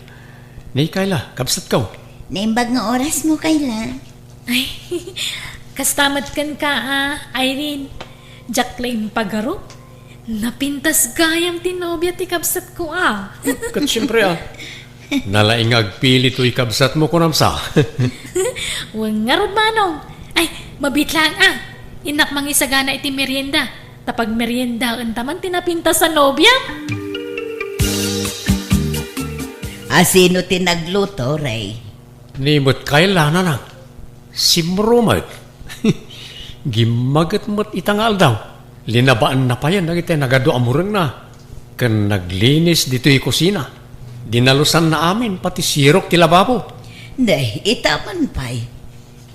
ni Kayla, kabsatko. Naimbag nga orasmo, Kayla. Ay, kasta met kenka, ah, Irene. Diak la impagarup. Napintas gayam ti nobia ti kabsatko, a. Ket siempre, a. Nalaing nga agpili toy kabsatmo, kunam sa. Wen ngarud, manong. Ay, mabitlang, a. Innak mangisagana iti merienda. Ta pagmeriendaenta man ti napintas a nobia. A, sino ti nagluto, Ray? Ni met Kayla, nanang. Simro met. Gimmaget met ita nga aldaw. Linabaanna payen dagiti nagadu a murengna. Ken naglinis ditoy kusina. Dinalusanna amin, pati sirok ti lababo. Nay, ita man pay.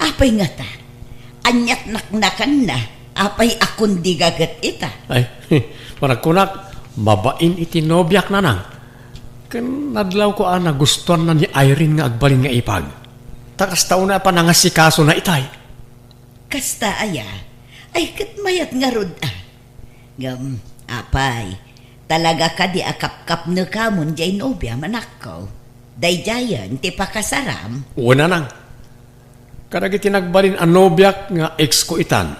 Apay ngata? Ania't naknakanna? Apay a kundigaget ita? Ay, panagkunak, mabain iti nobiak, nanang. Ken nadlawko a nagustuanna ni Irene nga agbalin nga ipag. Ta kasta unay a panangasikasona itay. Kasta aya? Ay, ket mayat ngarud a. Ngem, apay, talaga kadi a kapkapnekamon jay nobiam, anakko? Daydiayen ti pakasaram? Wen, nanang. Kadagiti nagbalin a nobiak nga ex ko itan,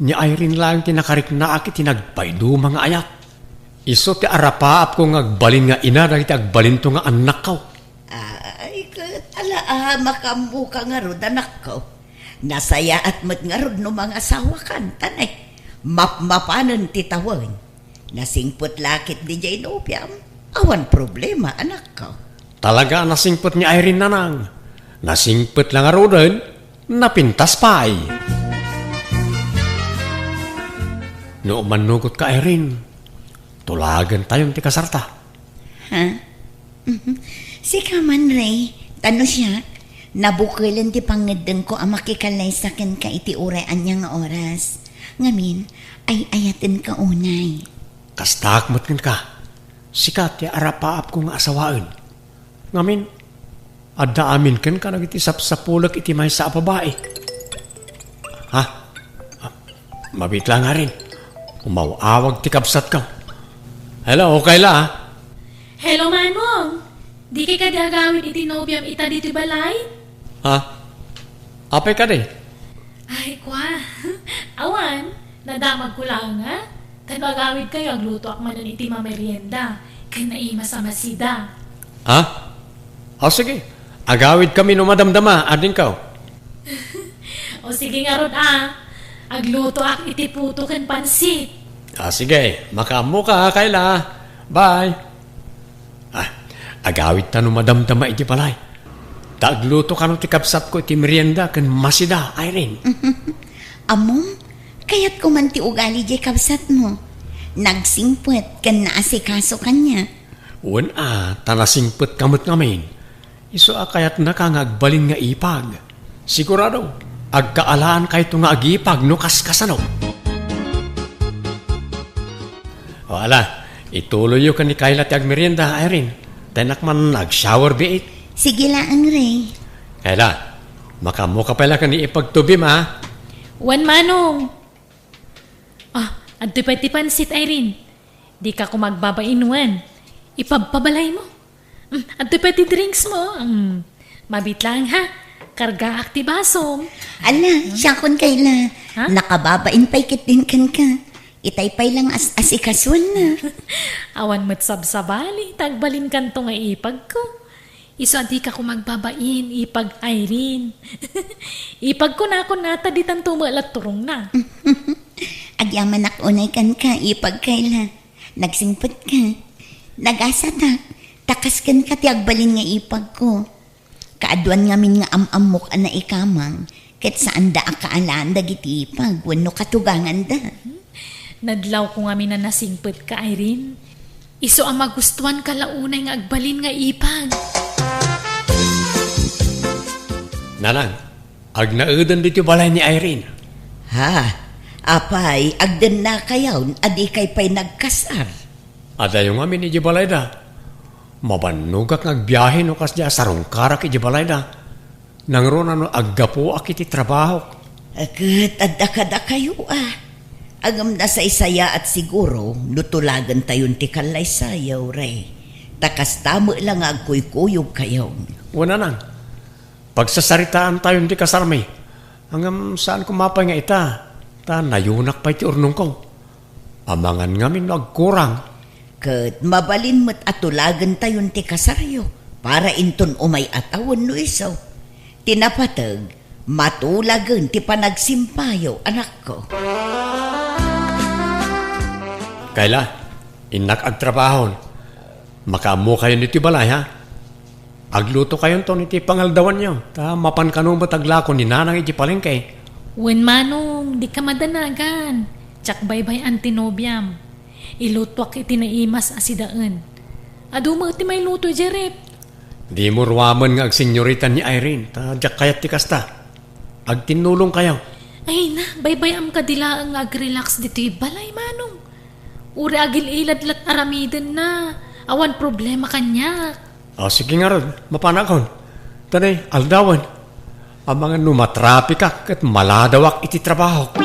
ni Irene laeng ti nakariknaak iti nagpaiduma nga ayat. Isu ti arapaapko nga agbalin nga ina dagiti agbalinto nga annakko. Ay, ket ala a, makaammoka ngarud, anakko. Nasayaat met ngarud no mangasawakan, ta nay, mapmapanen ti tawen. Nasingpet la ketdi jay nobiam. Awan problema, anakko. Talaga a nasingpet ni Irene, nanang. Nasingpet la ngaruden, napintas pay. No umannugotka, Irene, tulagentayon ti kasarta. Ha? Sika man, Ray. Ta no siak, nabukelen ti pangngeddengko a makikallaysa kenka iti uray ania nga oras. Ngamin, ay-ayatenka unay. Kastaak met kenka. Sika ti arapaapko nga asawaen. Ngamin, adda amin kenka dagiti sapsapulek iti maysa a babai. Ha? Ah, mabitla ngarin. Umaw-awag ti kabsatko. Hello, Kayla, a. Hello, Manong. Dikay kadi agawid iti nobiam ita ditoy balay? Ha? Apay kadi? Ay, kwa. Awan, nadamagko laeng, a. Ta no agawidkayo, aglutoak manen iti mamerienda ken naimas a masida. Ha? O, sige. Agawidkami no madamdama, adingko. O, sige ngarud, a. Aglutoak iti puto ken pansit. A, sige. Makaammoka, Kayla. Bye. Ah, agawidta no madamdama iti balay. Ta agluto kano ti kabsatko iti merienda ken masida, Irene. Ammom, kayatko man ti ugali jay kabsatmo. Nagsingpet ken naasikaso kaniak. Wen a, ta nasingpetka met ngamin. Isu a kayatnaka nga agbalin nga ipag. Sigurado, agkaalaankayo nga agipag no kaskasano. O, ala, ituloyyo ken ni Kayla ti agmerienda, Irene. Ta innak man nag-shower biit. Sige laeng, Ray. Kayla, makaammoka pay la ken ni ipagtubim, a? Wen, Manong. Ah, adtoy pay ti pansit, Irene. Dika koma agbabain wen. Ipabpabalaymo. Mm, adtoy pay ti drinksmo. Mm, mabitlang, ha. Kargaak ti basom. Ala, siakon, Kayla. Ha? Nakababain pay ketdin kenka. Itay pay la nga as-asikasuenna. Awan met sabsabali, ta agbalinkanto nga ipagko. Isu a dika koma agbabain, ipag Irene. Ipagko nakon a, ta ditanto met la turongna. Agyamanak unay kenka, ipag Kayla. Nagsingpetka. Nagasatak. Ta kas kenka ti agbalin nga ipagko. Kaaduan ngamin nga am-ammok a naikamang, ket saanda a kaalaan dagiti ipag wenno katuganganda. Nadlawko ngamin a nasingpetka, Irene. Isu a magustuanka la unay nga agbalin nga ipag. Nanang, agnaeden ditoy balay ni Irene. Ha? Apay, agdennakayon a dikay pay nagkasar? Adayo ngamin idiay balayda. Mabannogak nga agbiahe no kasdi a sarungkarak idiay balayda. Nangruna no aggapuak iti trabahok. Ket adda kadakayo a. Ngem nasaysayaat siguro no tulagentayon ti kallaysayo, Ray. Ta kasta met la nga agkuykuyogkayo. Wen, nanang. Pagsasaritaantayon ti kasarmi. Ngem saan koma pay nga ita, ta nayunak pay ti urnongko. Amangan ngamin no agkurang. Ket mabalin met a tulagentayon ti kasaryo para inton umay a tawen no isu. Ti napateg, matulagen ti panagsimpayo, anakko. Kayla, innak agtrabahon. Makaammokayon iti balay, ha? Aglutokayonton iti pangaldawanyo, ta mapan kano met aglako ni Nanang iti palengke. Wen, Manong, dika madanagan. Diak baybay-an ti nobiam. Ilutuak iti naimas a sidaen. Adu met ti mailuto idiay ref. Dimo ruamen nga agsenyorita ni Irene, ta diak kayat ti kasta. Agtinnulongkayo. Ay na, baybay-am kadi laeng nga agrelax ditoy balay, Manong. Uray agil-ilad la't aramidenna. Awan problema kaniak. O, sige ngarud, mapanakon. Tanay, aldawen. Amangan no matrapikak ket maladawak iti trabahok.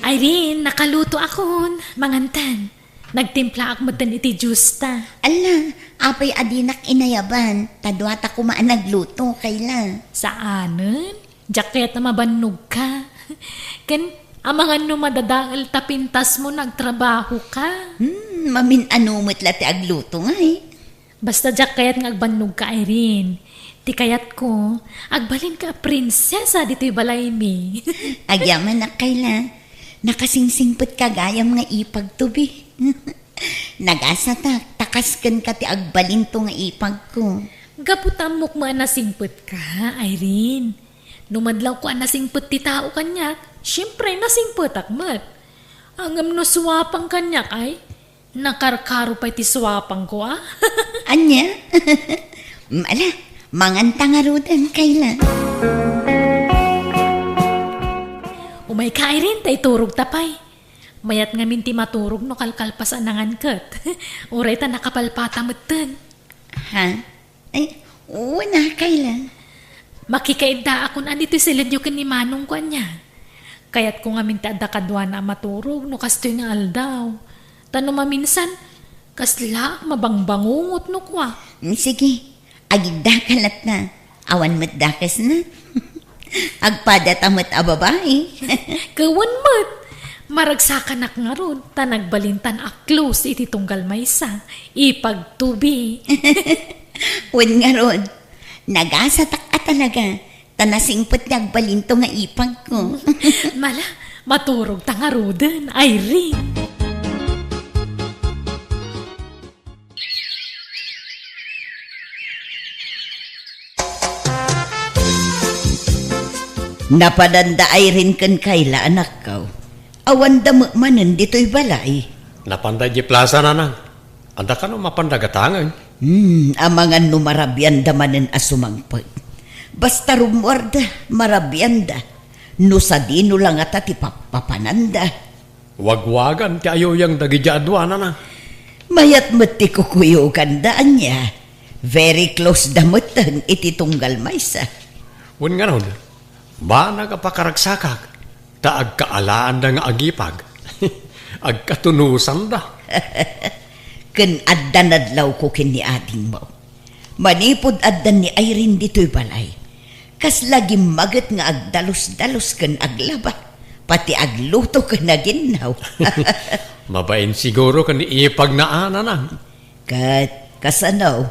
Irene, nakalutoakon. Mangantan. Nagtimplaak metten iti juice ta. Ala, apay a dinak inayaban? Ta duata koma a nagluto, Kayla. Saanen? Diak kayat a mabannogka. Ken, amangan no madadael ta pintasmo no agtrabahoka. Hmm, mamin-ano met la ti agluto ngay. Basta diak kayat nga agbannogka, Irene. Ti kayatko, agbalinka a prinsesa ditoy balaymi. Agyamanak, Kayla. Nakasingsingpetka gayam nga ipagto bi. Nagasatak, ta kas kenka ti agbalinto nga ipagko. Gapu ta ammok met a nasingpetka, Irene. No madlawko a nasingpet ti tao kaniak, siempre, nasingpetak met. Ngem no suapang kaniak, ay, nakarkaro pay ti suapangko, a? Ania? Ala, manganta ngaruden, Kayla. Umayka, Irene, ta iturogta pay. Mayat ngamin ti maturog no kalkalpas a nangan ket. Uray ta nakapalpata metten. Ha? Ay, wen a, Kayla. Makikaiddaakon a ditoy siledyo ken ni Manongko ania. Kayatko ngamin ti adda kaduana a maturog no kastoy nga aldaw. Ta no maminsan, kasla mabangbangungot no kua. Mm, sige, agiddaka latta. Awan met dakesna. Agpadata met a babai. Ket wen met. Maragsakanak ngarud, ta nagbalintan a close iti tunggal maysa. Ipagto bi. Wen ngarud, nagasatak a talaga, ta nasingpet nga agbalinto nga ipagko. Mala, maturogta ngaruden, Irene. Napadanda Irene ken Kayla, anakko. Awanda met manen ditoy balay. Napanda idiay plasa, nanang. Adda kano mapanda gatangen? Hmm, amangan no marabianda manen a sumangpet. Basta rummuarda, marabianda. No sadino la ngata ti pappapananda. Wagwagan ti ayuyang dagiti aduanana. Mayat met ti kukuyoganda, ania? Very close da metten iti tunggal maysa. Wen ngarud, banag a pakaragsakak, ta agkaalaanda nga agipag. Agkatunusanda. Ken adda nadlawko ken ni adingmo. Manipud addan ni Irene ditoy balay, kasla gimmaget nga agdalus-dalus ken aglaba, pati agluto ken aginnaw. Mabain siguro ken ni ipagna a, nanang. Ket kasano,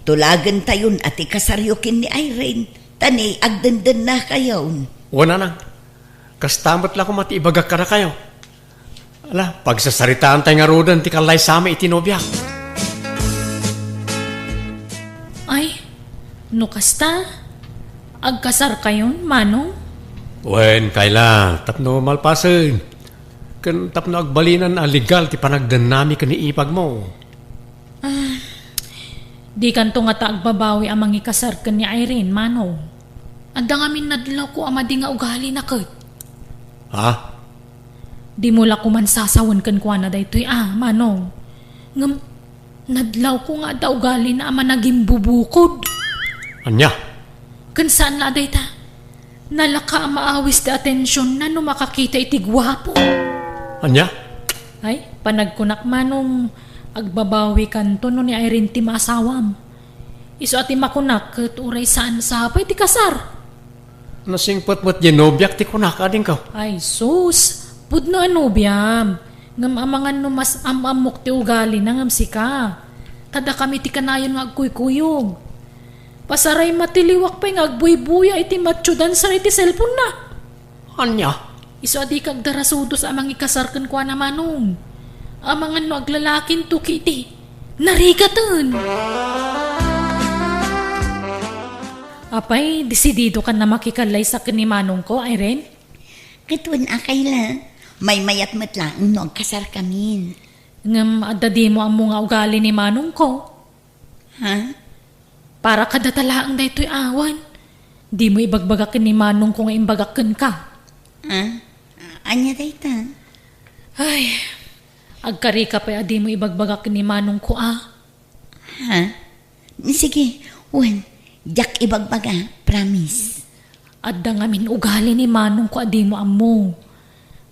tulagentayon a ti kasaryo ken ni Irene, ta ni agdendennakayon. Wen, nanang. Kasta met la koma ti ibagak kadakayo. Ala, pagsasaritaantay ngaruden ti kallaysami iti nobiak. Ay, no kasta, agkasarkayon, Manong? Wen, Kayla, tapno malpasen. Ken tapno agbalinan a legal ti panagdennami ken ni ipagmo. Ah, dikanto ngata agbabawi a mangikasar ken ni Irene, Manong. Adda ngamin nadlawko a madi nga ugalina ket. Ha? Dimo la koman sasawen kenkuana daytoy a, Manong. Ngem, nadlawko nga adda ugalina a managimbubukod. Ania? Ken saan la a dayta. Nalaka a maawis ti atensionna no makakita iti guapo. Ania? Ay, panagkunak, Manong, agbabawikanto no ni Irene ti maasawam. Isu a ti makunak ket uray saan sa pay ti kasar. Nasingpet met diay nobiak ti kunak, adingko. Ay, sus! Pudno a nobiam, ngem amangan no mas am-ammok ti ugalina ngem sika. Ta dakami ti kanayon nga agkuykuyog. Pasaray matiliwak pay nga agbuybuya iti matchudan sar iti cellphone-na. Ania? Isu a dika agdarasudos a mangikasar kenkuana, Manong. Amangan no aglalakinto ket narigaten. Apay, desididokan a makikallaysa ken ni Manongko, Irene? Ket wen a, Kayla, maymayat met laeng no agkasarkamin. Ngem adda dimo ammo nga ugali ni Manongko. Ha? Para kadata laeng daytoy awan. Dimo ibagbaga ken ni Manongko nga imbagak kenka. Ha? Ania dayta? Ay, agkarika pay a dimo ibagbaga ken ni Manongko a. Ha? Sige, wen, diak ibagbaga, promise. Adda ngamin ugali ni Manongko a dimo ammo.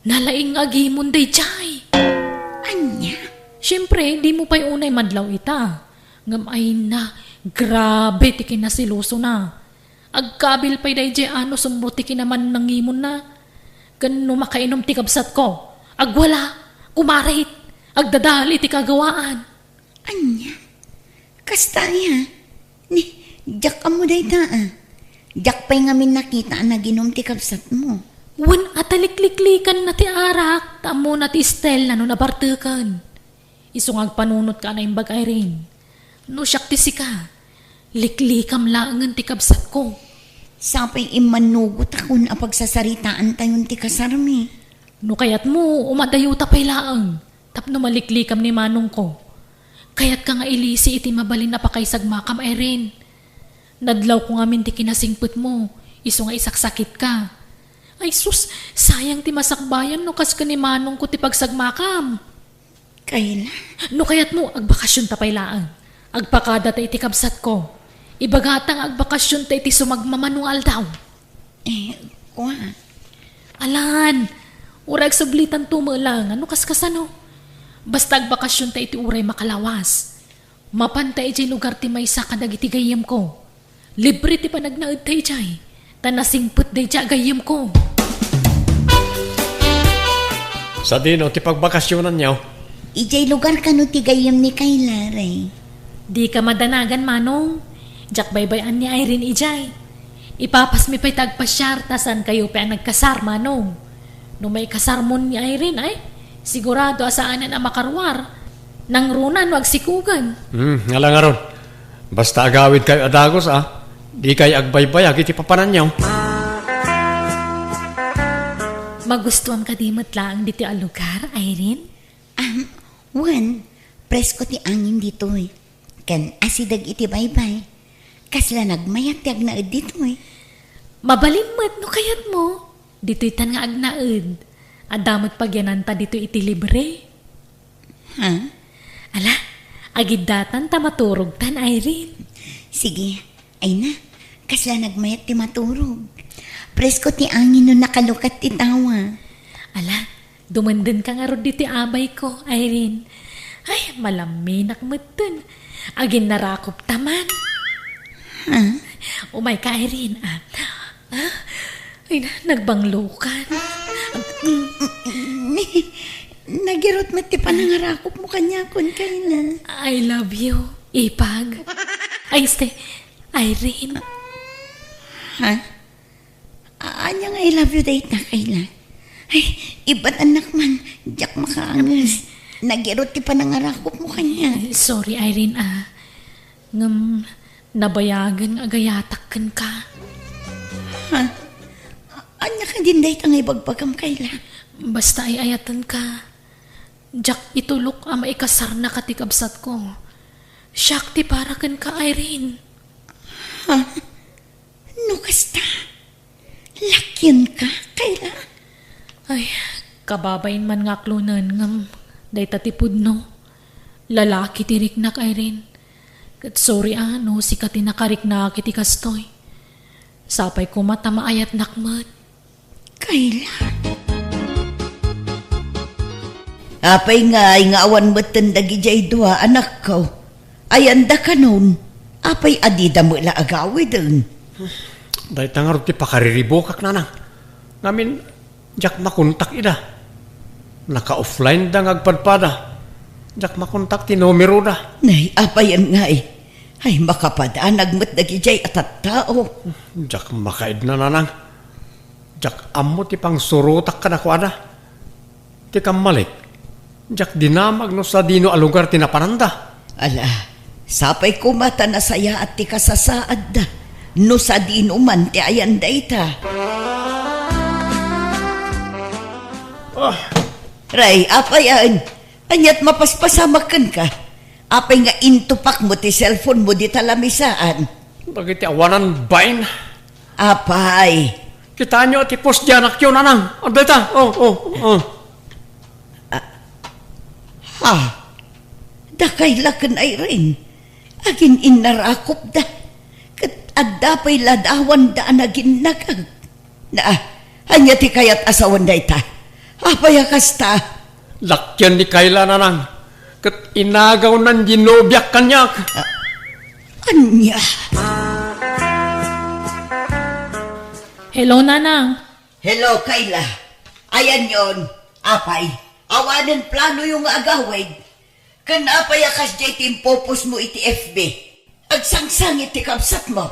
Nalaing nga agimon daydiay. Ania? Siempre, dimo pay unay madlaw ita. Ngem ayna, grabe ti kinaselosona. Agkabil pay daydiay a no sumro ti kinamannangimonna. Ken no makainom ti kabsatko, agwala, kumarit, agdadal iti kagawaan. Ania? Kasta aya? Ni, diak ammo dayta a. Diak pay ngamin nakita a naginum ti kabsatmo. Wen a ta likliklikanna ti arak, ta ammona ti stylena no nabarteken. Isu nga agpanunotka a naimbag, Irene. No siak ti sika, liklikam laengen ti kabsatko. Sapay immannugotakon a pagsasaritaantayon ti kasarmi. No kayatmo, umadayuta pay laeng tapno maliklikam ni Manongko. Kayatka nga ilisi iti mabalin a pakaisagmakam, Irene. Nadlawko ngamin ti kinasingpetmo, isu nga isaksakitka. Ay sus, sayang ti masakbayan no kas ken ni Manongko ti pagsagmakam. Kayla? No kayatmo, agbakasyonta pay laeng. Agpakadata iti kabsatko. Ibagata nga agbakasyonta iti sumagmamano nga aldaw. Eh, kua. Alan, uray agsublitanto met laeng, no kaskasano. Basta agbakasyonta iti uray makalawas. Mapanta idiay lugar ti maysa kadagiti gayyemko. Libre ti panagnaedta idiay, ta nasingpet daydiay a gayyemko. Sadino ti pagbakasionanyo? Idiay lugar kano ti gayyem ni Kayla, Ray? Dika madanagan, Manong. Diak baybay-an ni Irene idiay. Ipapasmi pay ta agpasiar, ta saankayo pay a nagkasar, Manong. No maikasarmon ni Irene, ay, sigurado a saanen a makaruar. Nangruna no agsikugan. Hmm, ala ngarud. Basta agawidkayo a dagus, a. Dikay agbaybayag iti papananyo. Magustuam kadi met laeng ditoy a lugar, Irene? Ah, wen, presko ti angin ditoy. Ken asideg iti baybay. Kasla nagmayat ti agnaed ditoy. Mabalin met no kayatmo. Ditoytan nga agnaed. Adda met pagyananta ditoy iti libre. Ha? Ala, agiddatan ta maturogtan, Irene. Sige. Ay na, kasla nagmayat ti maturog. Presko ti angin no nakalukat ti tawa. Ala, dumendenka ngarud ditoy abayko, Irene. Ay, malaminak metten. Aginnarakopta man. Ha? Umayka, Irene, a. Ah, ay na, nagbanglokan. Nagirot met ti panangarakopmo kaniakon, Kayla. I love you, Ipag. Ay, este, Irene. Ha? A-, ania nga I love you dayta, Kayla? Ay, ibat-annak man, diak makaanges. Nagirot ti panangarakopmo kaniak. Sorry, Irene, a. Ngem, nabayagen nga agayatak kenka. Ha? A-, ania kadin dayta nga ibagbagam, Kayla? Basta ay-ayatenka. Diak itulok a maikasarnaka ti kabsatko. Siak ti para kenka, Irene. Ha? No kasta, lakyenka, Kayla? Ay, kababain man nga aklonen ngem dayta ti pudno. Lalaki ti riknak, Irene. Ket sorry a no sika ti nakariknak iti kastoy. Sapay koma ta maayatnak met. Kayla. Apay ngay nga awan metten dagidiay dua, anakko? Ayanda kanon, apay adida met la agawiden? Dayta ngarud ti pakariribukak, nanang. Ngamin, diak makontak ida. Naka-offline da nga agpadpada. Diak makontak ti numeroda. Nay, apayen ngay? Ay, makapadanag met dagidiay a tattao. Diak makaidna, nanang. Diak ammo ti pangsurotak kadakuada. Ti kammalik, diak dinamag no sadino a lugar ti napananda. Ala, sapay koma ta nasayaat ti kasasaadda no sadino man ti ayan dayta. Ah. Ray, apayen? Ania't mapaspasamak kenka? Apay nga intupakmo ti cellphone mo dita lamisaan? Dagiti awanan bain. Apay? Kitaenyo ti post diay anakyo, nanang. Adda ita. Oh, oh, oh. Ah, ha? Dakay la ken Irene. Agin-innarakopda. Ket adda pay ladawanda a naginnagag. Na, ania ti kayat a sawen dayta? Apay a kasta? Lakian ni Kayla, nanang, ket inagawnan ti nobiak kaniak. Ah, ania? Hello, nanang. Hello, Kayla. Ayanyon, apay, awanen planoyo nga agawid? Ken apay a kasdiay ti impopost mo iti F B? Agsangsangit ti kabsatmo.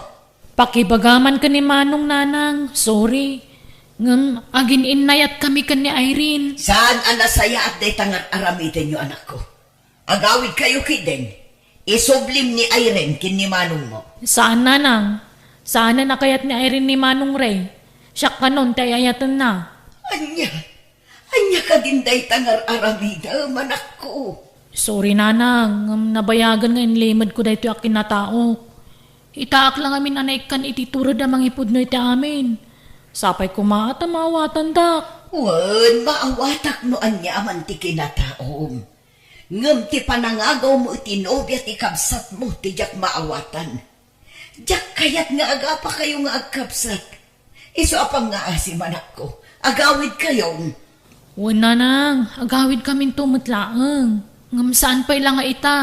Pakibagam man ken ni Manong, nanang. Sorry. Ngem agin-innayatkami ken ni Irene. Saan a nasayaat dayta nga ar-aramidenyo, anakko. Agawidkayo ketdin. Isublim ni Irene ken ni Manongmo. Saan, nanang. Saanen a kayat ni Irene ni Manong Ray. Siak kanon ti ay-ayatenna. Ania? Ania kadin dayta nga ar-aramidem, anakko? Sorry, nanang, ngem nabayagen nga inlimedko daytoy a kinataok. Itaak la ngamin a naikkan iti tured a mangipudno iti amin. Sapay koma ta maawatandak. Wen, maawatak no ania man ti kinataom. Ngem ti panangagawmo iti nobia ti kabsatmo ti diak maawatan. Diak kayat nga agapakayo nga agkabsat. Isu a pangngaasi, anakko. Agawidkayon. Wen, nanang, agawidkaminto met laeng. Ngem saan pay la nga ita.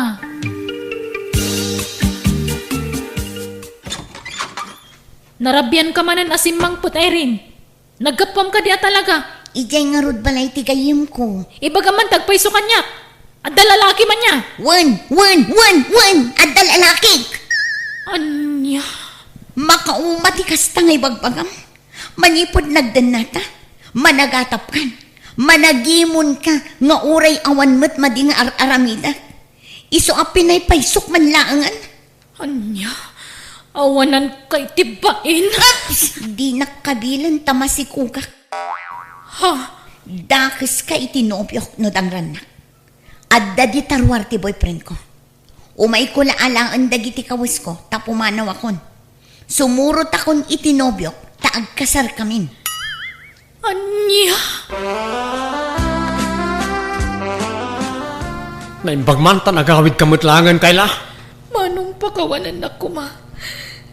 Narabianka manen a simmangpet, Irene. Naggapuam kadi a talaga? Idiay ngarud balay ti gayyemko. Ibagam man ti agpayso kaniak. Adda lalaki man nia? Wen, wen, wen, wen! Adda lalakik! Ania? Makauma ti kasta nga ibagbagam. Manipud nagdennata, managatapkan, managimonka nga uray awan met madi nga ar-aramidak. Isu a pinaypaysok man laengen. Ania? Awananka iti bain? Ups! Dinak kabilen ta masikogak. Ha? Dakeska iti nobiok no dangrannak. Adda dita ruar ti boyfriendko. Umayko la alaen dagiti kawesko ta pumanawakon. Sumurotakon iti nobiok ta agkasarkamin. Ania? Naimbag man ta nagawidka met laengen, Kayla. Manong, pakawanennak koma.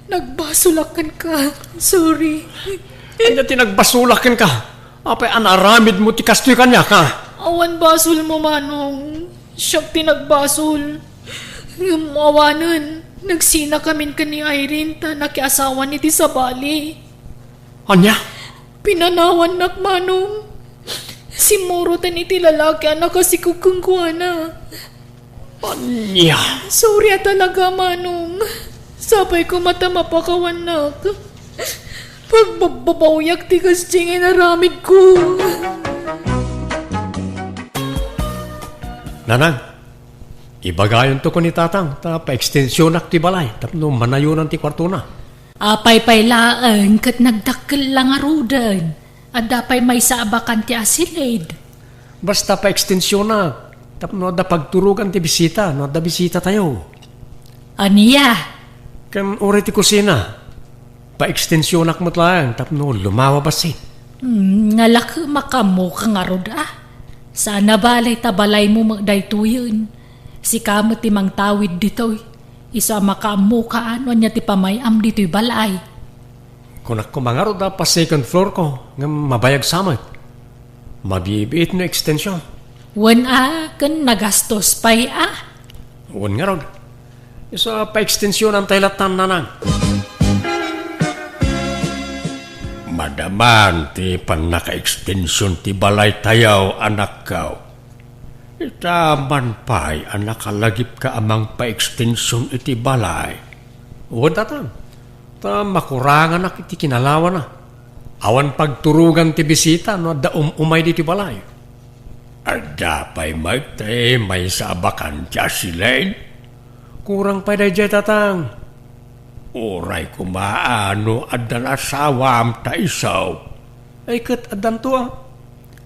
Nagbasolak kenka. Sorry. Ania ti nagbasolak kenka? Apay a naaramidmo ti kastoy kaniak, ha? Awan basolmo, Manong. Siak ti nagbasol. Ngem awanen, nagsinakamin ken ni Irene ta nakiasawan iti sabali. Ania? Pinanawannak, Manong. Simmuroten iti lalaki a nakasikog kenkuana. Ania? Sorry a talaga, Manong. Sapay koma ta mapakawannak. Pagbabbabawiak ti kasdiay nga inaramidko. Nanang, ibagayonto ken ni Tatang ta paekstensionak ti balay tapno manayonan ti kuartona. Apay pay laeng ket nagdakkel la ngaruden. Adda pay maysa a bakante a silid. Basta paekstensionak tapno adda pagturogan ti bisita no adda bisitatayo. Ania? Ken uray ti kusina, paekstensionak met laeng tapno lumawa bassit. Hmm, nalakemak ammoka ngarud a. Saan a bale ta balaymo met daytoyen. Sika met ti mangtawid ditoy. Isu a makaammoka no ania ti pamay-am ditoy balay. Kunak koma ngarud a pa-second floor ko ngem mabayag sa met. Mabibiit no ekstension. Wen a, ken nagastos pay a. Wen ngarud. Isu a paekstensionan tay lattan, Nanang. Madaman ti pannakaekstension ti balaytayo, anakko. Ita man pay a nakalagipka a mangpaekstension iti balay. Wen, tatang, ta makuranganak iti kinalawana. Awan pagturogan ti bisita no adda um-umay ditoy balay. Adda pay met ti maysa a bakante a silin? Kurang pay daydiay, tatang. Uray koma a no addan asawam ta isu. Ay, ket addanto a.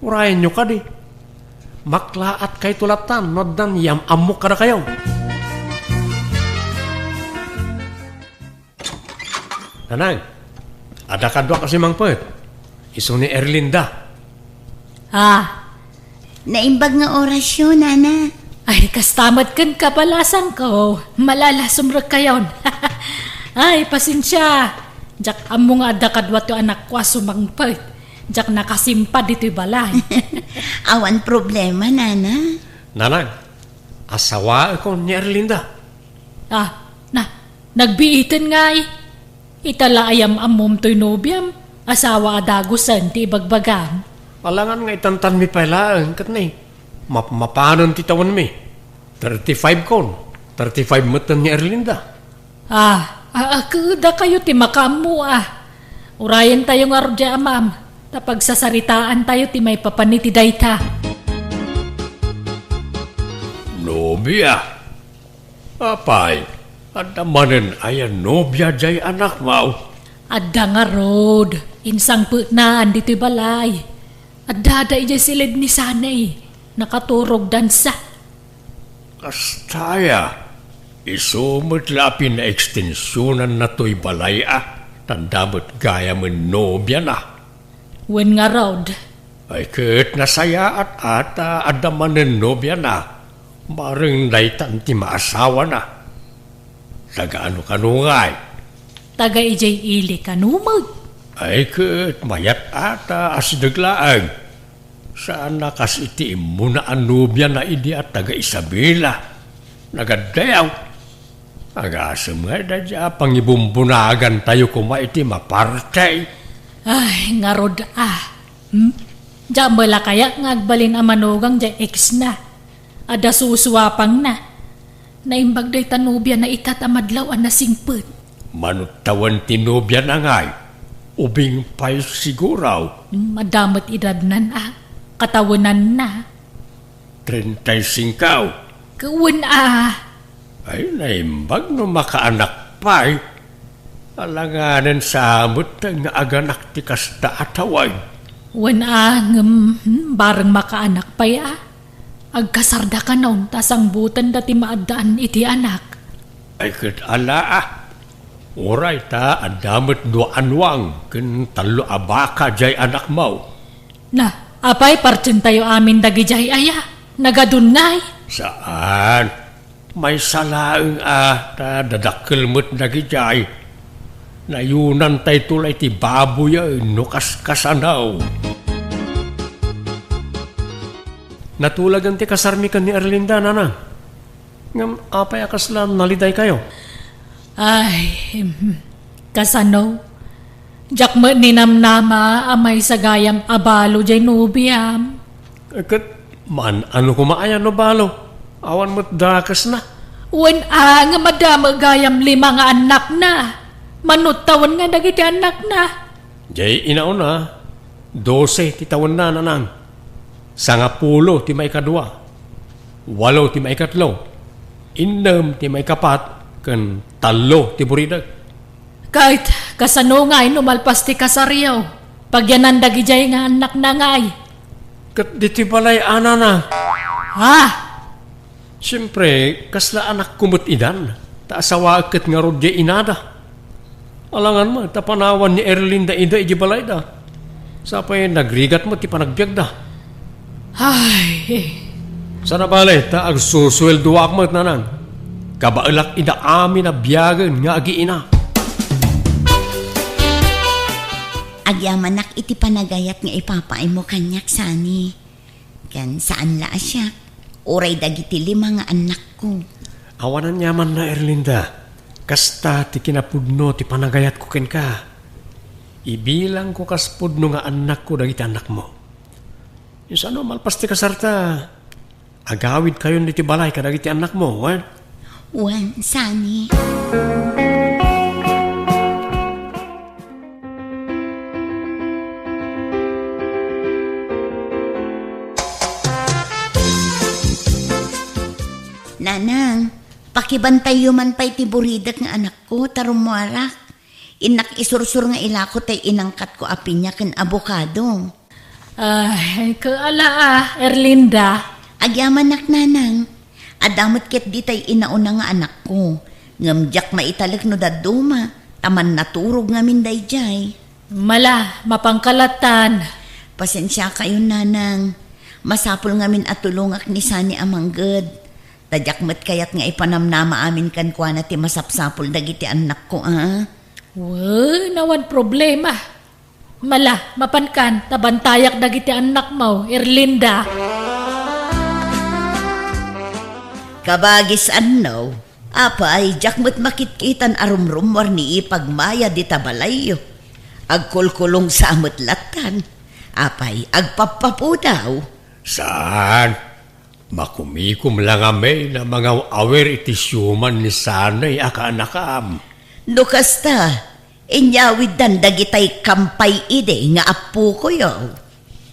Urayenyo kadi. Maklaatkayto latta no addan yam-ammok kadakayo. Nanang, adda kaduak a simangpet. Isu ni Erlinda. Ah, naimbag nga orasyo, nana. Ay, kasta met ken kabalasangko. Malala, sumrekkayon. Ay, pasensia. Diak ammo nga adda kaduato anakko a sumangpet. Diak nakasimpad ditoy balay. Awan problema, nana. Nanang, asawaekon ni Erlinda. Ah, na, nagbiiten ngay. Ita la a yam-ammom toy nobiam, asawa a dagusen ti ibagbagam. Alangan nga itantanmi pay laeng, ket ni, mapmapanen ti tawenmi. Thirty-five kon, thirty-five metten ni Erlinda. Ah, a, a, ket dakayo ti makaammo, ah. Urayentayo ngarud diay amam, ta pagsasaritaantayo ti maipapan iti dayta. Nobia? Apay, adda manen aya nobia diay anakmo? Adda ngarud, insangpetnaan ditoy balay. Addada idiay siled ni Sanay, nakaturog dansa. Kasta aya, isu met la a pinaekstensionanna toy balay a, ta adda met gayamen nobiana. Wen ngarud. Ay, ket nasayaat a ta adda manen nobiana, bareng daytan ti maasawana. Taga ano kano ngay? Taga idiay ili kano met. Ay, ket mayat a ta asideg laeng. Saan a kas iti immuna a nobiana idi a taga Isabela. Nagaddayaw. Agasem nga daydiay a pangibumbunagantayo koma iti maparti. Ay, ngarud a. Hmm? Diak met la kayat nga agbalin a manugang diay ex na. Adda susuapangna. Naimbag dayta nobiana ita ta madlaw a nasingpet. Mano tawen ti nobiana ngay? Ubing pay siguro. Hmm, adda met edadnan a. Katawenanna. Treinta y cinco. Wen a. Ay, naimbag no makaanak pay. Alanganen sa met nga aganak ti kasta a tawen. Wen a, ngem, hmm, bareng makaanak pay a. Agkasarda kanon ta sangbutenda ti maaddaan iti anak. Ay, ket ala a. Uray ta adda met dua a nuang ken tallo a baka diay anakmo. Na, apay, partientayo amin dagidiay aya? Nagadun ngay? Saan. Maysa laeng a ta dadakkel met dagidiay. Nayunantayto la iti baboy a no kaskasano. Natulagen ti kasarmi ken ni Erlinda, nanang. Ngem apay a kasla nalidaykayo? Ay, hmm, kasano? Diak met ninamnama a maysa gayam a balo diay nobiam. Ket maan-ano koma aya no balo? Awan met dakesna. Wen a, ngem adda met gayam lima nga annakna. Mano tawen nga dagiti annakna? Diay inauna, dose ti tawenna, nanang. Sangapulo ti maikadua, walo ti maikatlo, innem ti maikapat, ken tallo ti buridek. Ket kasano ngay no malpas ti kasaryo? Pagyanan dagidiay nga annakna ngay? Ket ditoy balay a, nanang. Ha? Siempre, kasla anakko met idan, ta asawaek ket ngarud diay inada. Alangan met ta panawan ni Erlinda ida iti balayda. Sapay nagrigat met ti panagbiagda. Ay. Saan a bale, ta agsusueldoak met, nanang. Kabaelak ida amin a biagen nga agiina. Agyamanak iti panagayat nga ipapaaymo kaniak, Sani. Ken saan la a siak, uray dagiti lima nga annakko. Awan aniamanna, Erlinda. Kasta ti kinapudno ti panagayatko kenka. Ibilangko kas pudno nga annakko dagiti annakmo. Sano, malpas ti kasarta, agawidkayon iti balay kadagiti annakmo, wen? Wen, sani. Nanang, pakibantayyo man pay ti buridek nga anakko, ta rummuarak. Innak isursur nga ilako tay inangkatko a piña ken abokado. Ay, kaala a, Erlinda. Agyamanak, nanang. Adda met ket ditay inauna nga anakko. Ngem diak maitalek no dadduma, ta mannaturog ngamin daydiay. Mala, mapanka lattan. Pasensiakayon, nanang. Masapul ngamin a tulongak ni Sani a mangged. Ta diak met kayat nga ipanamnama amin kenkuana ti masapsapul dagiti annakko, a? Wen, awan problema. Mala, mapankan, ta bantayak dagiti annakmo, Erlinda. Kabagis anno, apay, diak met makitkitan a rumrummuar ni Ipag Maya dita balayyo. Agkulkulongsa met lattan. Apay, agpappapudaw? Saan? Makumikom la ngamin a mangaw-awir iti siuman ni Sanay a kaanakam. No kasta, inyawiddan dagitay kampay idi nga appokoyo.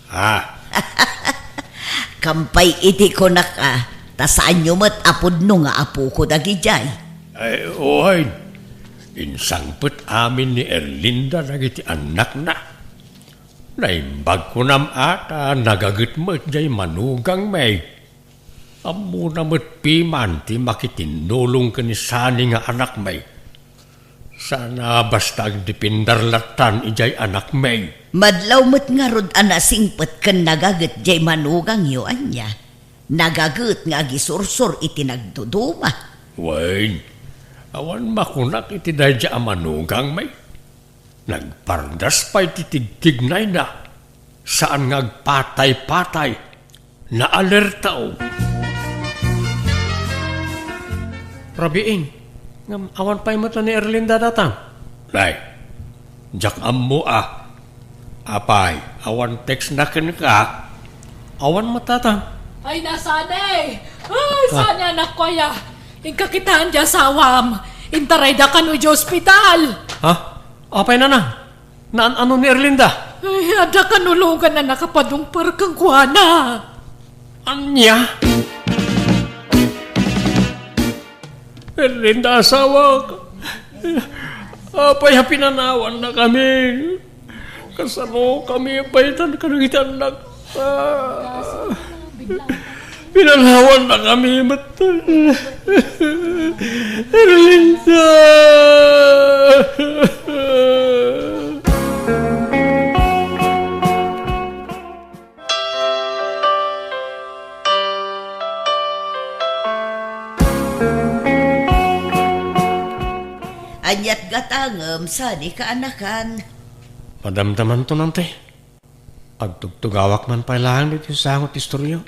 Ha? Kampay idi kunak a, ta saanyo met a pudno nga appoko dagidiay. Ay, uwayen. Insangpet amin ni Erlinda dagiti annakna. Naimbag kunam a ta nagaget met jay manugangmi. Ammona met piman ti makitinnulong ken ni Sani nga anakmi. Sana basta agdependar lattan idiay anakmi. Madlaw met ngarud a nasingpet ken nagaget jay manugangyo, ania? Nagaget nga agisursor iti nagduduma. Wen, awan makunak iti daydiay a manugangmi. Nagpardas pay ti tigtignayna. Saan nga agpatay-patay. Naalertao. Rabiin, ngem awan pay met ni Erlinda datan. Nay, diak ammo a. Apay, awan text na kenka. Awan met datan. Ay, na, Sani! Ay, ah. Sani, anakko, aya. Inka kitaen ti asawam. Intarayda kano iti ospital. Ha? Apay, nana? Naan-ano ni Erlinda? Ay, adda kanulogan a nakapadungpar kenkuana. Ania? Erlinda, asawak. Apay a pinanawannakami? Kasanokami a paytan kadagiti annak? Ah. Pinanawannakami met. Erlinda! Aniat gatangem, Sani, kaanakan? Madamdamanto, Nante. Agtugtugawak man pay laeng ditoy sango ti istoryo.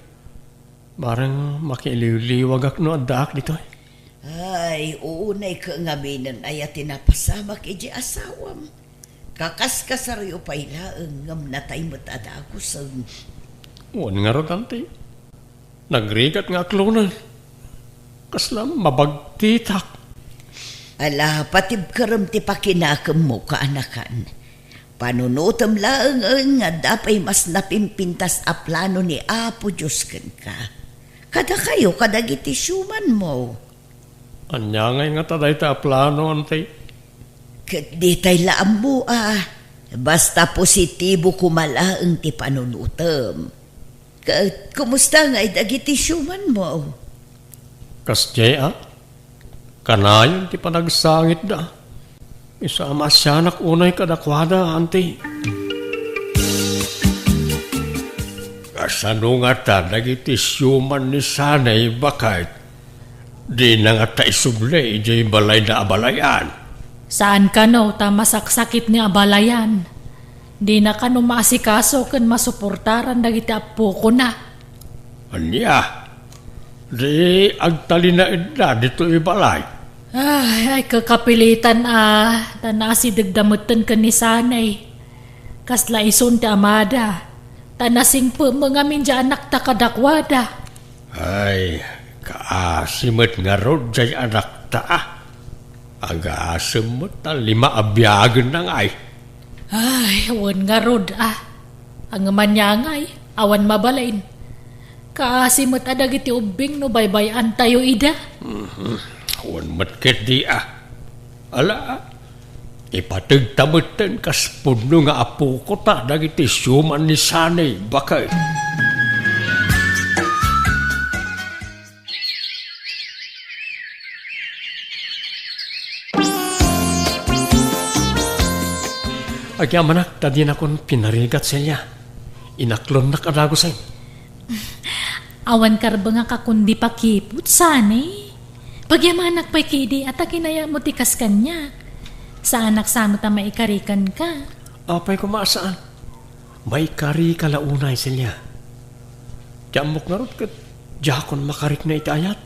Bareng makiiliwliwagak no addaak ditoy. Ay, unay ka ngaminen aya ti napasamak iti asawam. Kakaskasaryo pay laeng ngem natay met a dagusen. Wen ngarud, Auntie. Nagrigat nga aklonen. Kasla mabagtitak. Ala, patibkerem ti pakinakemmo, kaanakan. Panunotem laengen nga adda pay mas napimpintas a plano ni Apo Dios kenka. Kadakayo, kadagiti siumanmo. Ania ngay ngata dayta a plano, Auntie? Ket ditay la ammo a. Basta positibo koma laeng ti panunotem. Ket kumusta ngay dagiti siumanmo? Kasdiay a, kanayon ti panagsangitda. Isu a maasianak unay kadakuada, Auntie. Kasano ngata dagiti siuman ni Sanay, baket? Dina ngata isubli idiay balayna a balayan? Saan kano ta masaksakit ni a balayan. Dina kano maasikaso ken masuportaran dagiti appokona. Ania? Di agtalinaedda ditoy balay? Ay, ay, kakapilitan a, ta naasidegda metten ken ni Sanay. Kasla isun ti amada, ta nasingpet met ngamin diay anakta kadakuada. Ay, kaasi met ngarud diay anakta, a. Agasem met ta lima a biagenna ngay. Ay, wen ngarud, a. Ngem ania ngay, awan mabalin. Kaasi met a dagiti ubbing no baybay-antayo ida. Mhm. Wen met ketdi, a. Ala, ipategta metten kas pudno nga apokota dagiti siuman ni Sani, baket. Agyamanak ta dinakon pinarigat, Celia. Inaklonnak a dagusen. Awan karbengak a kundi pakiput, Sani. Pagyamanak pay ketdi a ta kinayatmo ti kas kaniak. Saanak sa met a maikari kenka. Apay koma a saan? Maikarika la unay, Celia. Ti ammok ngarud ket diakon makarikna iti ayat.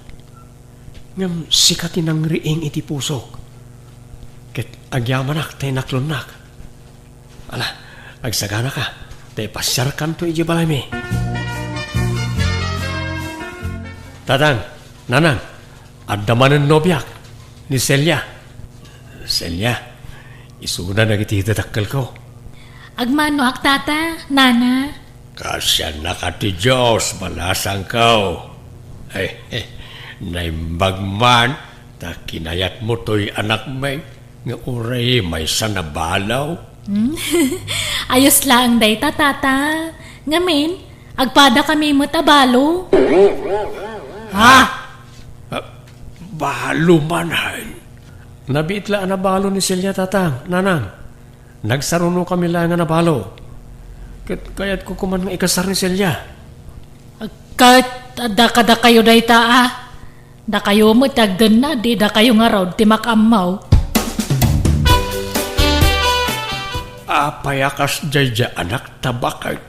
Ngem sika ti nangriing iti pusok. Ket agyamanak ta inaklonnak. Ala, agsaganaka, ta ipasiarkanto idiay balaymi. Tatang, nanang, adda manen nobiak, ni Celia. Celia, isuna dagiti dadakkelko. Agmanoak, tata, nana. Kaasiannaka ti Dios, balasangko. Eh, eh, naimbag man, ta kinayatmo toy anakmi. Nga uray maysa a balo? Hmm? Ayos laeng dayta, tata. Ngamin, agpadakami met a balo. Ha? Ah, balo manen? Nabiit la a nabalo ni Celia, tatang, nanang. Nagsarunokami laeng a nabalo. Ket kayatko koman nga ikasar ni Celia. Ket adda kadakayo dayta, a. Dakayo met ti agdennad, di dakayo ngarud ti makaammo. Apay a kasdiay diay anakta, baket?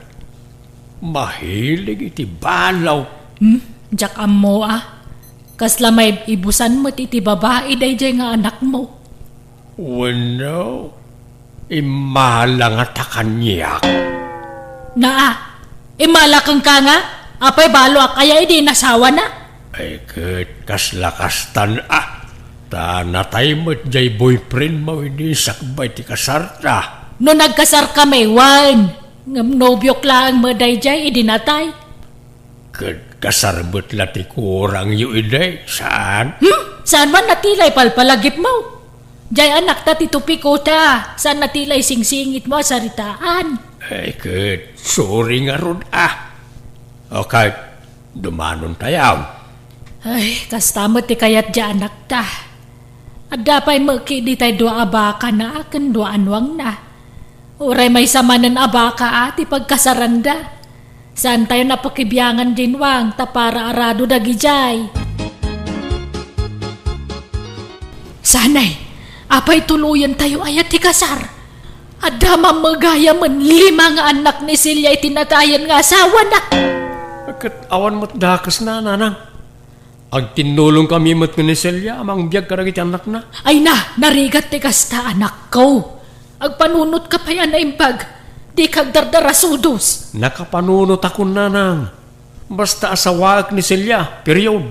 Mahilig iti balo. Hmm? Diak ammo, a. Kasla maibusan met iti babai daydiay nga anakmo. Wenno, immala ngata kaniak? Naa, immala kenka nga? Apay baloak aya idi inasawanak? Ay, ket kasla kastan, a. Ta natay met diay boyfriendmo idi sakbay ti kasarta. No nagkasarkami, wen. Ngem nobiok laeng met daydiay idi natay. Ket kasar met la ti kurangyo idi, saan? Hmm? Saan man a ti la ipalpalagipmo? Diay anakta ti topiko ta, saan a ti la isingsingitmo a saritaan? Ay, ket, sorry ngarud, a. Okay, dumanontayo. Ay, kasta met ti kayat diay anakta. Adda pay met ketdi tay dua a bakana ken dua a nuangna. Uray maysa manen a baka a ti pagkasaranda. Saantayon a pakibiangan diay nuang ta para arado dagidiay. Sanay, apay tuloyentayo aya ti kasar? Adda man met gayamen lima nga annak ni Celia iti natayen nga asawana. Ket awan met dakesna, nanang. Agtinnulongkami met ken ni Celia a mangbiag kadagiti annakna. Ay na, narigat ti kasta, anakko. Agpanunotka pay a naimbag. Dika agdardarasudos. Nakapanunotakon, nanang. Basta asawaek ni Celia, period.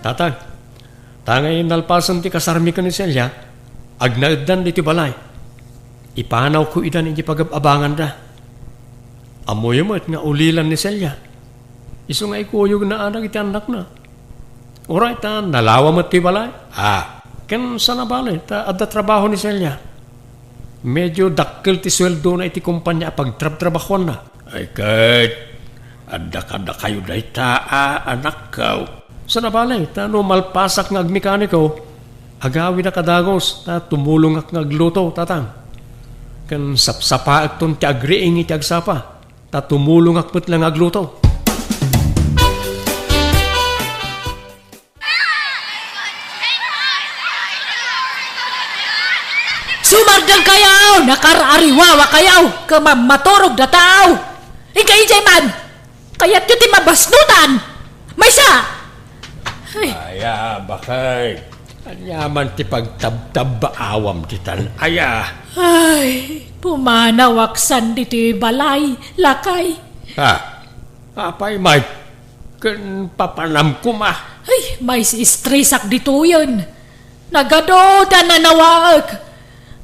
Tatang, ta ngay nalpasen ti kasarmi ken ni Celia, agnaeddan ditoy balay. Ipanawko idan iti pagab-abanganda. Ammoyo met nga ulilan ni Celia. Isu nga ikuyogna a dagiti annakna. Uray ta nalawa met ti balay. Ah, ken saan a bale ta adda trabaho ni Celia. Medio dakkel ti sueldona iti kompania a pagtrabtrabahuanna. Ay ket, adda kadakayo dayta a anakko. Saan a bale ta no malpasak nga agmekaniko, agawidak a dagus ta tumulongak nga agluto, tatang. Ken sapsapaekton ti agriing iti agsapa. Ta tumulongak met la nga agluto. Sumardengkayo! Nakar-ariwawakayo! Ket mammaturogda tao! Kay idiay man! Kayatyo ti mabasnutan! Maysa! Ay. Aya, baket. Aniaman ti pagtabtabbaawam ditan aya? Ay, pumanawak san ditoy balay, lakay. Ha? Apay met? Ken papanam koma. Ay, mais-estresak ditoyen. Nagadu ti nanawaek.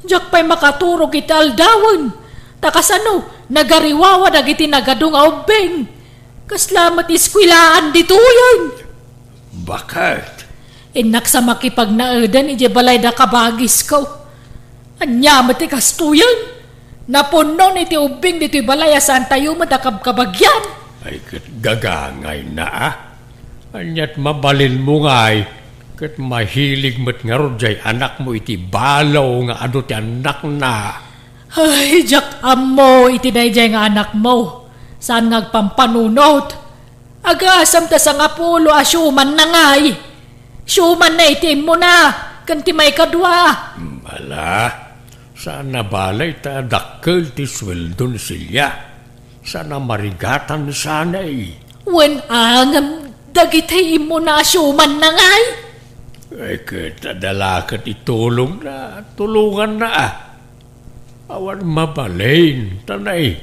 Diak pay makaturog iti aldawen. Ta kasano, nagariwawa dagiti nagadu nga ubbing. Kasla met eskuelaan ditoyen. Baket? Innak sa makipagnaedan idiay balay da kabagisko. Ania met ti kastoyen? Napunnon iti ubbing ditoy balay a saantayo met a kabkabagian. Ay, ket gagangayna, a. Aniat mabalinmo ngay, ket mahilig met ngarud jay anakmo iti balo nga adu ti annakna. Ay, diak ammo iti daydiay nga anakmo. Saan nga agpampanunot? Agasam ta sangapulo a siumanna ngay. Siumanna iti immuna, ken ti maikadua. Ala, saan a bale ta dakkel ti sueldo ni Celia. Saan a marigatan ni Sanay. Wen a ngem dagiti immuna a siumanna ngay? Ay, ket adda la ket itulongna, tulonganna, a. Awan mabalin, ta nay,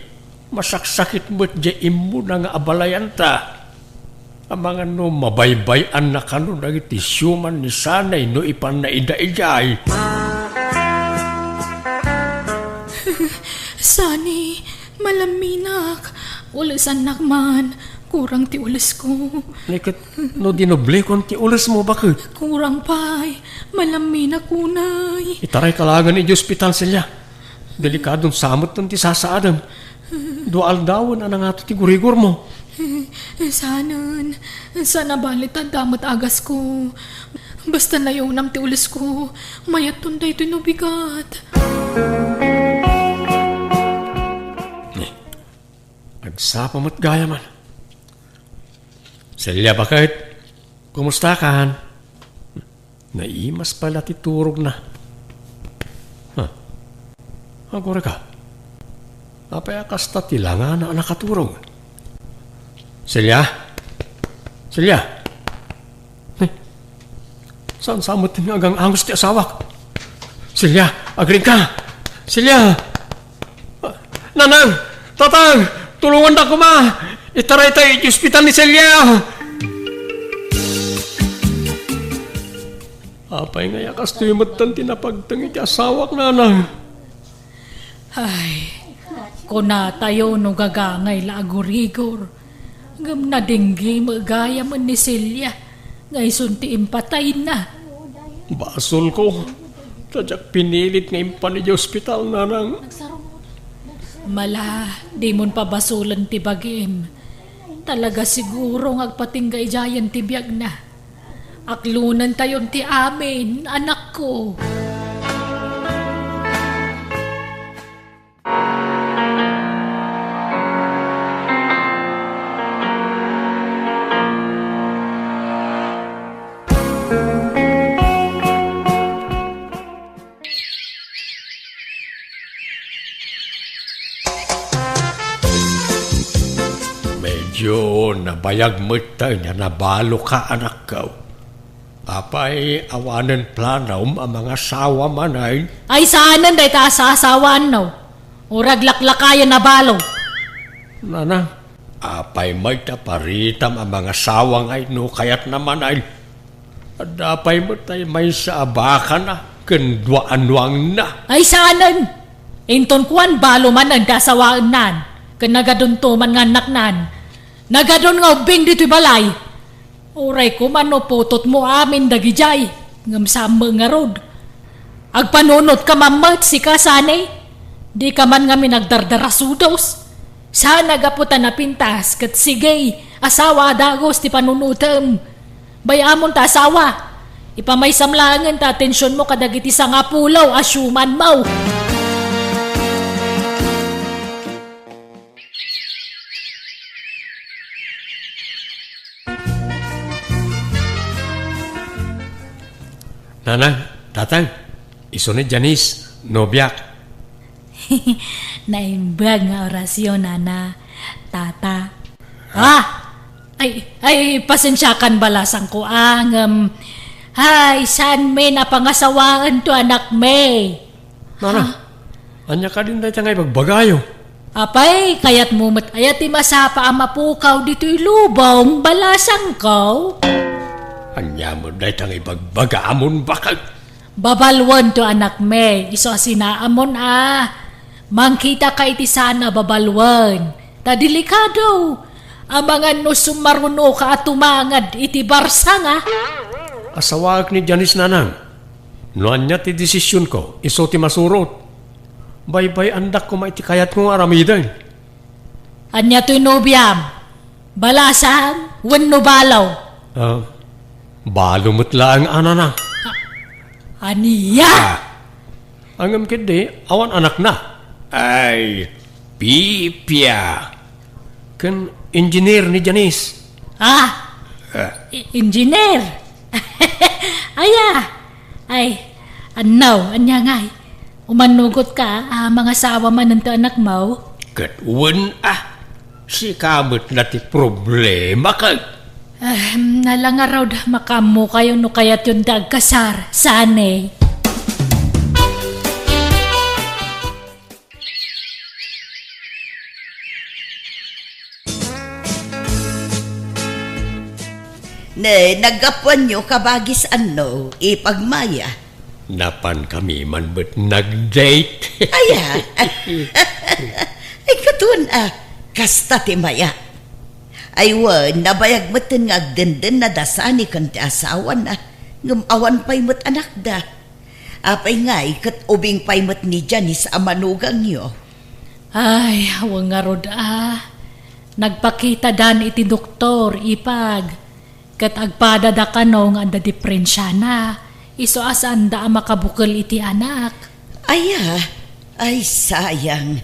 masaksakit met jay immuna nga abalayanta. Amangan no mabaybay-anna kano dagiti siuman ni Sanay no ipanna ida idiay. Sani, malamminak. Ulesannak man. Kurang ti ulesko. Ni ket no dinublikon ti ulesmo, baket? Kurang pay. Malamminak unay. Itarayka laengen iti ospital, Celia. Delikadon sa met ti sasaadem. Dua aldawen a nangato ti gurigormo. Saanen, saan a bale ta adda met agasko. Basta nayawnam ti ulesko, mayatton daytoy no bigat. Agsapa met gayamen. Celia, baket, kumustakan? Naimas pay la ti turogna. Ha? Agurayka. Apay a kasta ti langana a nakaturog? Celia? Celia? Ay, saan sa met nga agang-angus ti asawak? Celia, agriingka! Celia! Nanang! Tatang! Tulongannak koma! Itaraytay iti ospital ni Celia! Apay ngay a kastoy metten ti napagteng iti asawak, nanang? Ay, kunatayo no gagangay la a gurigor. Ngem nadinggi met gayamen ni Celia nga isun ti impatayna. Basolko, ta diak pinilit nga impan idiay ospital, nanang. Mala, dimon pabasolen ti bagim. Talaga siguro nga agpatingga idiayen ti biagna. Aklonentayon ti amin, anakko. Medyo nabayag met ta nga nabaloka, anakko. Apay, awanen planom a mangasawa manen? Ay, saanen dayta a saasawaanno. Uray aglaklakayen a balo. Nana, apay met ta paritam a mangasawa ngay no kayatna manen? Adda pay met tay maysa a bakana ken dua a nuangna. Ay, saanen! Inton kuan, balo manen ti asawaennan, ken nagadunto man nga annaknan. Nagadun nga ubbing ditoy balay. Uray koma no putotmo amin dagidiay, ngem saan met ngarud. Agpanunotka man met, sika, Sani. Dika man ngamin agdardarasudos. Saan a gapu ta napintas ket sige, asawa a dagus ti panunotem. Bay-amon ta asawa. Ipamaysam laengen ta atensionmo kadagiti sangapulo a siumanmo. Nanang, tatang, isu ni Janice, nobiak. Naimbag nga orasyon, nana, tata. Ah! Ay, ay, pasensiakan, balasangko, ah, ngem, ay, saan mi napangasawaen to anak mi? Nana, ania kadin dayta nga ibagbagayo? Apay, kayatmo met aya ti masapa a mapukaw ditoy lubong, balasangko? Ania met dayta nga ibagbagamon, baket? Babaluen to anak mi, isu a sinaamon a. Mangkitaka iti saan a babaluen. Ta delikado. Amangan no sumarunoka a tumangad iti barsanga. Asawaek ni Janice, nanang. No ania ti desisionko, isu ti masurot. Baybay-andak koma iti kayatko nga aramiden. Ania toy nobiam? Balasang wenno balo? Ah, balo met laeng, nana. Ania? Ah, ngem ketdi, awan anakna. Ay, pipia. Ken engineer ni Janice. Ah, Ah. I-, engineer. Aya. Ay, annaw, ania ngay? Umanugot ka, ah, mangasawa manen ti anakmo? Ket wen, ah, sika met la ti problema, ket. Ah, nala ngarud, makaammokayo no kayatyon ti agkasar, saan? Ne, naggapuanyo, kabagis, anno, ipagmaya. Napankami man met nag-date. Aya. Ay, katon, ah, kasta ti maya. Ay, wen, nabayag metten nga agdenden na da sani ken ti asawana, ngem awan pay met anakda. Apay ngay, ket ubing pay met ni Janice a manugangyo? Ay, awan ngarud a. Nagpakitadan iti doktor, ipag. Ket agpadada kano nga adda diperensiana. Isu a saanda a makabukel iti anak. Aya, ay sayang.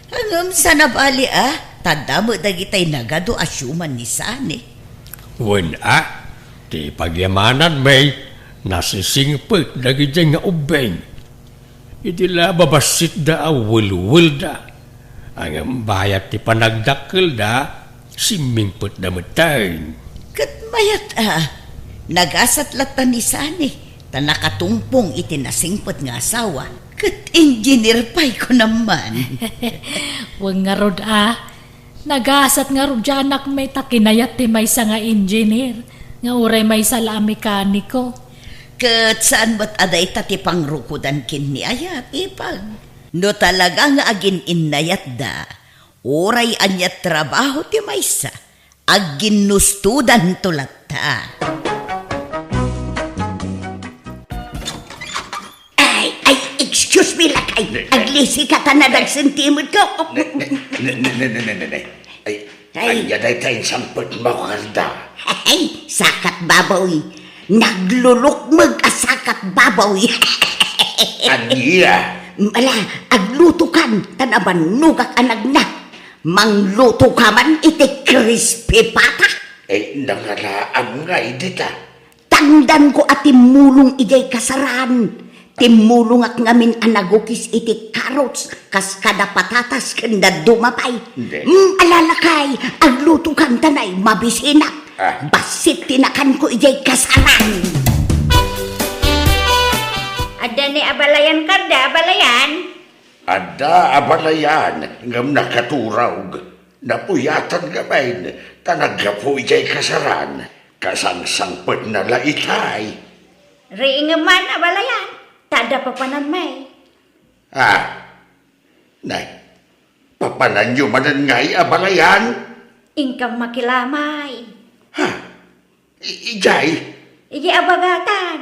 Ngem saan a bali a, ta adda met dagitay nagadu a siuman ni sani. Wen a, ti pagyamanan met, nasisingpet dagidiay nga ubbing. Idi la babassitda a welwelda, ngem bayat ti panagdakkelda, simmingpetda metten. Ket mayat a, nagasat latta ni sani, ta nakatungpong iti nasingpet nga asawa. Ket engineer pay, kunam man. Wen ngarud a, nagasat ngarud diay anakmi ta kinayat ti maysa nga engineer, nga uray maysa la a mekaniko. Ket saan met a dayta ti pangrukodan ken ni ayat, ipag. No talaga nga agin-innayatda, uray ania trabaho ti maysa, agginnustodanto latta. Ay, ay, excuse me, lakay. Ne, ne. Aglisika ta nadagsen ti imetko. Ne, ne, ne. Ay, ay, ania dayta insangpetmo, Carda? Ay, sakat baboy. Naglulukmeg a sakat baboy. Ania? Ala, aglutokan, ta nabanogak a nagna. Mangluto ka man iti crispy pata. Ay, nangalaam ngay dita. Tangdanko a timmulong idiay kasaran. Timmulongak ngamin a nagukis iti carrots kas kada patatas ken dadduma pay. Hindi. Mm, ala lakay, aglutokan ta nay, mabisinak. Ah. Bassit ti nakanko idiay kasaran. Adda ni abalayan, Carda, abalayan? Adda abalayan, ngem nakaturog. Napuyatan ngamin, ta naggapu idiay kasaran. Kasangsangpetna la itay. Riingem man, abalayan, ta adda papananmi. Ah, nay, papananyo manen ngay, abalayan? Inkam makilamay. Ha? I-, idiay? Idiay a bagatan.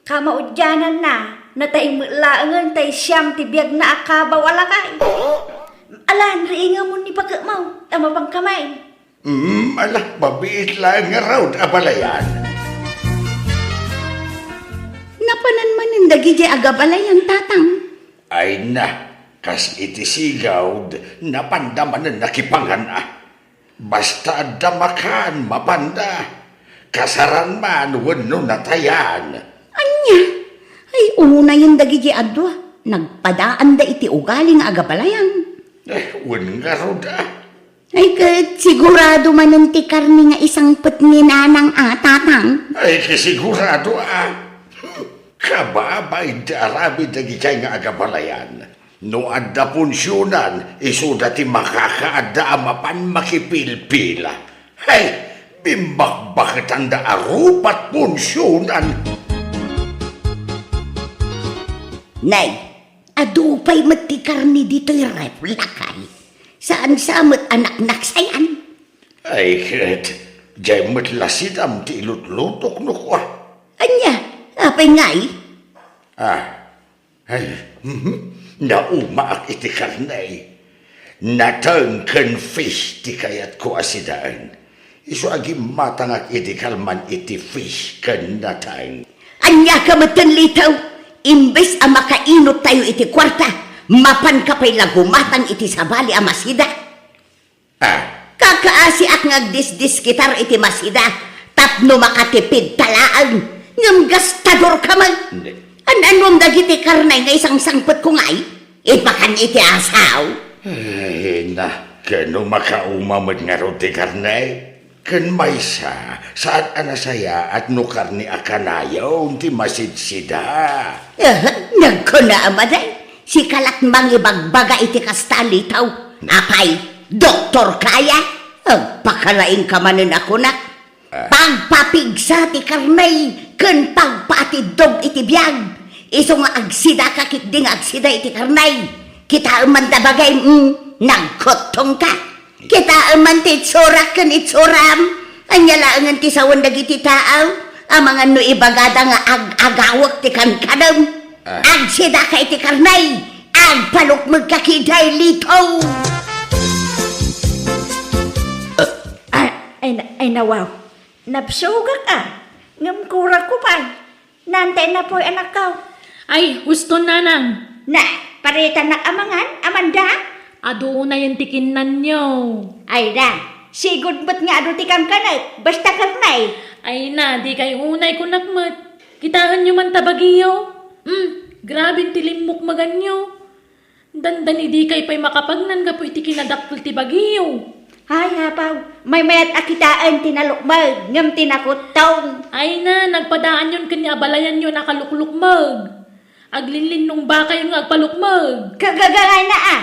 Kamaudiananna, natay met laengen tay siam ti biagna a kabaw a lakay. Alan, riingemon ni paketmo, ta mapanka met. Mm, ala, mabiit laeng ngarud, abalayan. Napanan manen dagidiay agabalayan, tatang? Ay na, kas iti sigawd, napanda manen nakipangan a. Basta adda makan, mapanda. Kasaran man wenno natayan. Ania? Ay, unayen dagidiay a dua. Nagpadaanda iti ugali nga agabalayan. Eh, wen ngarud, a. Ay, ket sigurado manen ti karne nga isangpet ni Nanang a, Tatang? Ay, ket sigurado, a. Kababain ti aramid dagiti nga agabalayan. No adda punsionan, isuda ti makakaadda a mapan makipilpila. Hay, bimbakbaketanda a rupat punsionan. Nay, adu pay met ti karne ditoy ref, lakay. Saan sa met a naknaksayan? Ay, ket, diay met la sidam ti ilutlutok no kua. Ania? Apay ngay? Ah, Ay, mhm. Naumaak iti karne. Nateng ken fish ti kayatko a sidaen. Isu a gimmatangak idi kalman iti fish ken nateng. Ania ka metten, Lito? Imbes a makainot tayo iti kuarta, mapanka pay la gumatang iti sabali a masida? Ah. Kakaasiak nga agdisdiskitar iti masida tapno makatipid ta laeng, ngem gastador ka met. Hindi. An-anuam dagiti karne nga isangsangpetko ngay? Ipakan iti asaw. Ay, na, ket no makauma met ngarud ti karne, ken maysa, saan a nasayaat no karne a kanayon ti masidsida. Eh, nagkuna a maday, sika la't mangibagbaga iti kasta, Lito. Apay, doktor kaya? Agpakalaing ka manen a kunak. Ah. Pagpapigsa ti karne ken pagpaatiddog iti biag. Isu nga agsidaka ketdi nga agsida iti karne. Kitaem man ta bagay, mm, nagkuttongka. Kitaem man ti itsurak ken itsuram. Ania laengen ti sawen dagiti tao? Amangan no ibagada nga ag-agawek ti kankanem. Ah. Agsidaka iti karne, agpalukmegka ketdi, Lito. Ah, ay, na-, ay, nawaw. Napsugak a. Ngem kurakko pay. Nantay napoy, anakko. Ay, husto, nanang. Na, paritanak a mangan, Amanda? Adu unayen ti kinnanyo. Ay da, sigud met nga adu ti kankanek, basta karne. Ay na, dikay unay kunak met. Kitaenyo man ta bagiyo. Hmm, grabe ti limmukmaganyo. Dandani dikay pay makapagnan gapu iti kinadakkel ti bagiyo. Ay, apaw, maymayat a kitaen ti nalukmeg, ngem ti nakuttong. Ay na, nagpadaanyon ken ni abalayanyo a nakalukmeg. Aglinlinnongbakayon nga agpalukmeg. Kagagangayna a.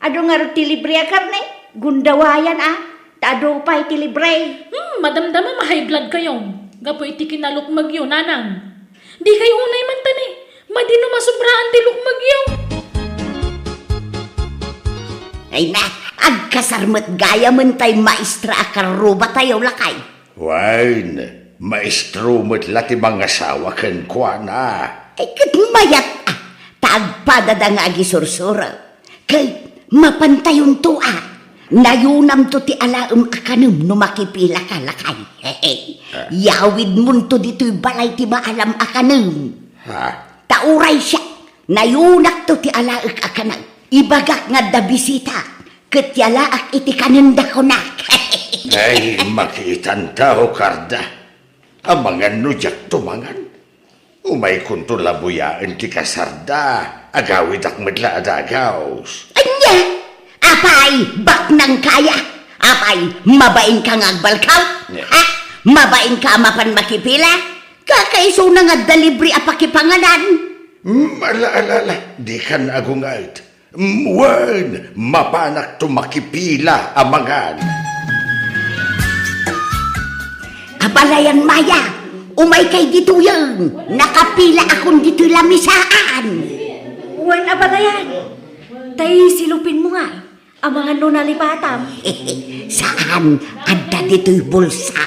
Adu ngarud ti libre a karne, gundawayan a. Ta adu pay ti libre. Hmm, madamdama ma-high blood kayo. Gapu iti kinalukmegyo, nanang. Dikay unay man tani. Madi no masubraan ti lukmegyo. Ay na, agkasar met gayamen tay maestra a karrubatayo, lakay. Wen, maestro met la ti mangasawa kenkuana. Ay, ket mayat a, ta agpadada nga agisursuro. Ket mapantayonto a, nayunamto ti alaem a kanem no makipilaka, lakay. Ah. Yawidmonto ditoy balay ti maalam a kanem. Ah. Ta uray siak, nayunakto ti alaek a kanem. Ibagak nga adda bisita, ket yalaak iti kanenda kunak. Ay, makiitanta, o karda. Amangan no diakto mangan. Umaykonto labuyaen ti kasarda, agawidak met la a dagaus. Ania? Apay, baknang kaya? Apay, mabainka nga agbalkaw? Nia. Ha? Mabainka a mapan makipila? Kakaisuna nga adda libre a pakipanganan. Mm, ala, ala, ala, dikan agunget. Mm, wen, mapanakto makipila a mangan. Abalayan, Maya, umaykay ditoyen. Nakapila akon ditoy lamisaan. Wen, abalayan. Tay silupinmo nga. Amangan no nalipatam. Saan, adda ditoy bulsa.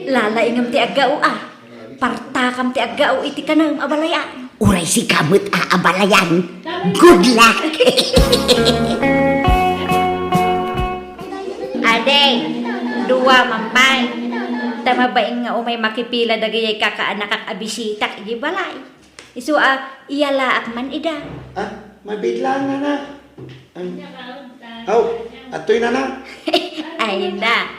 Lalaingem ti aggao a. Partakam ti aggao iti kanem, abalayan. Uray sika met a abalayan. Good luck! Adi, dua man pay. Ta mabain nga umay makipila dagiti kakaanakak a bisitak iti balay. Isu a, iyalaak man ida. Ah, mabiit laeng, nana. Ay. Aw, adtoy, nana. Ay, na.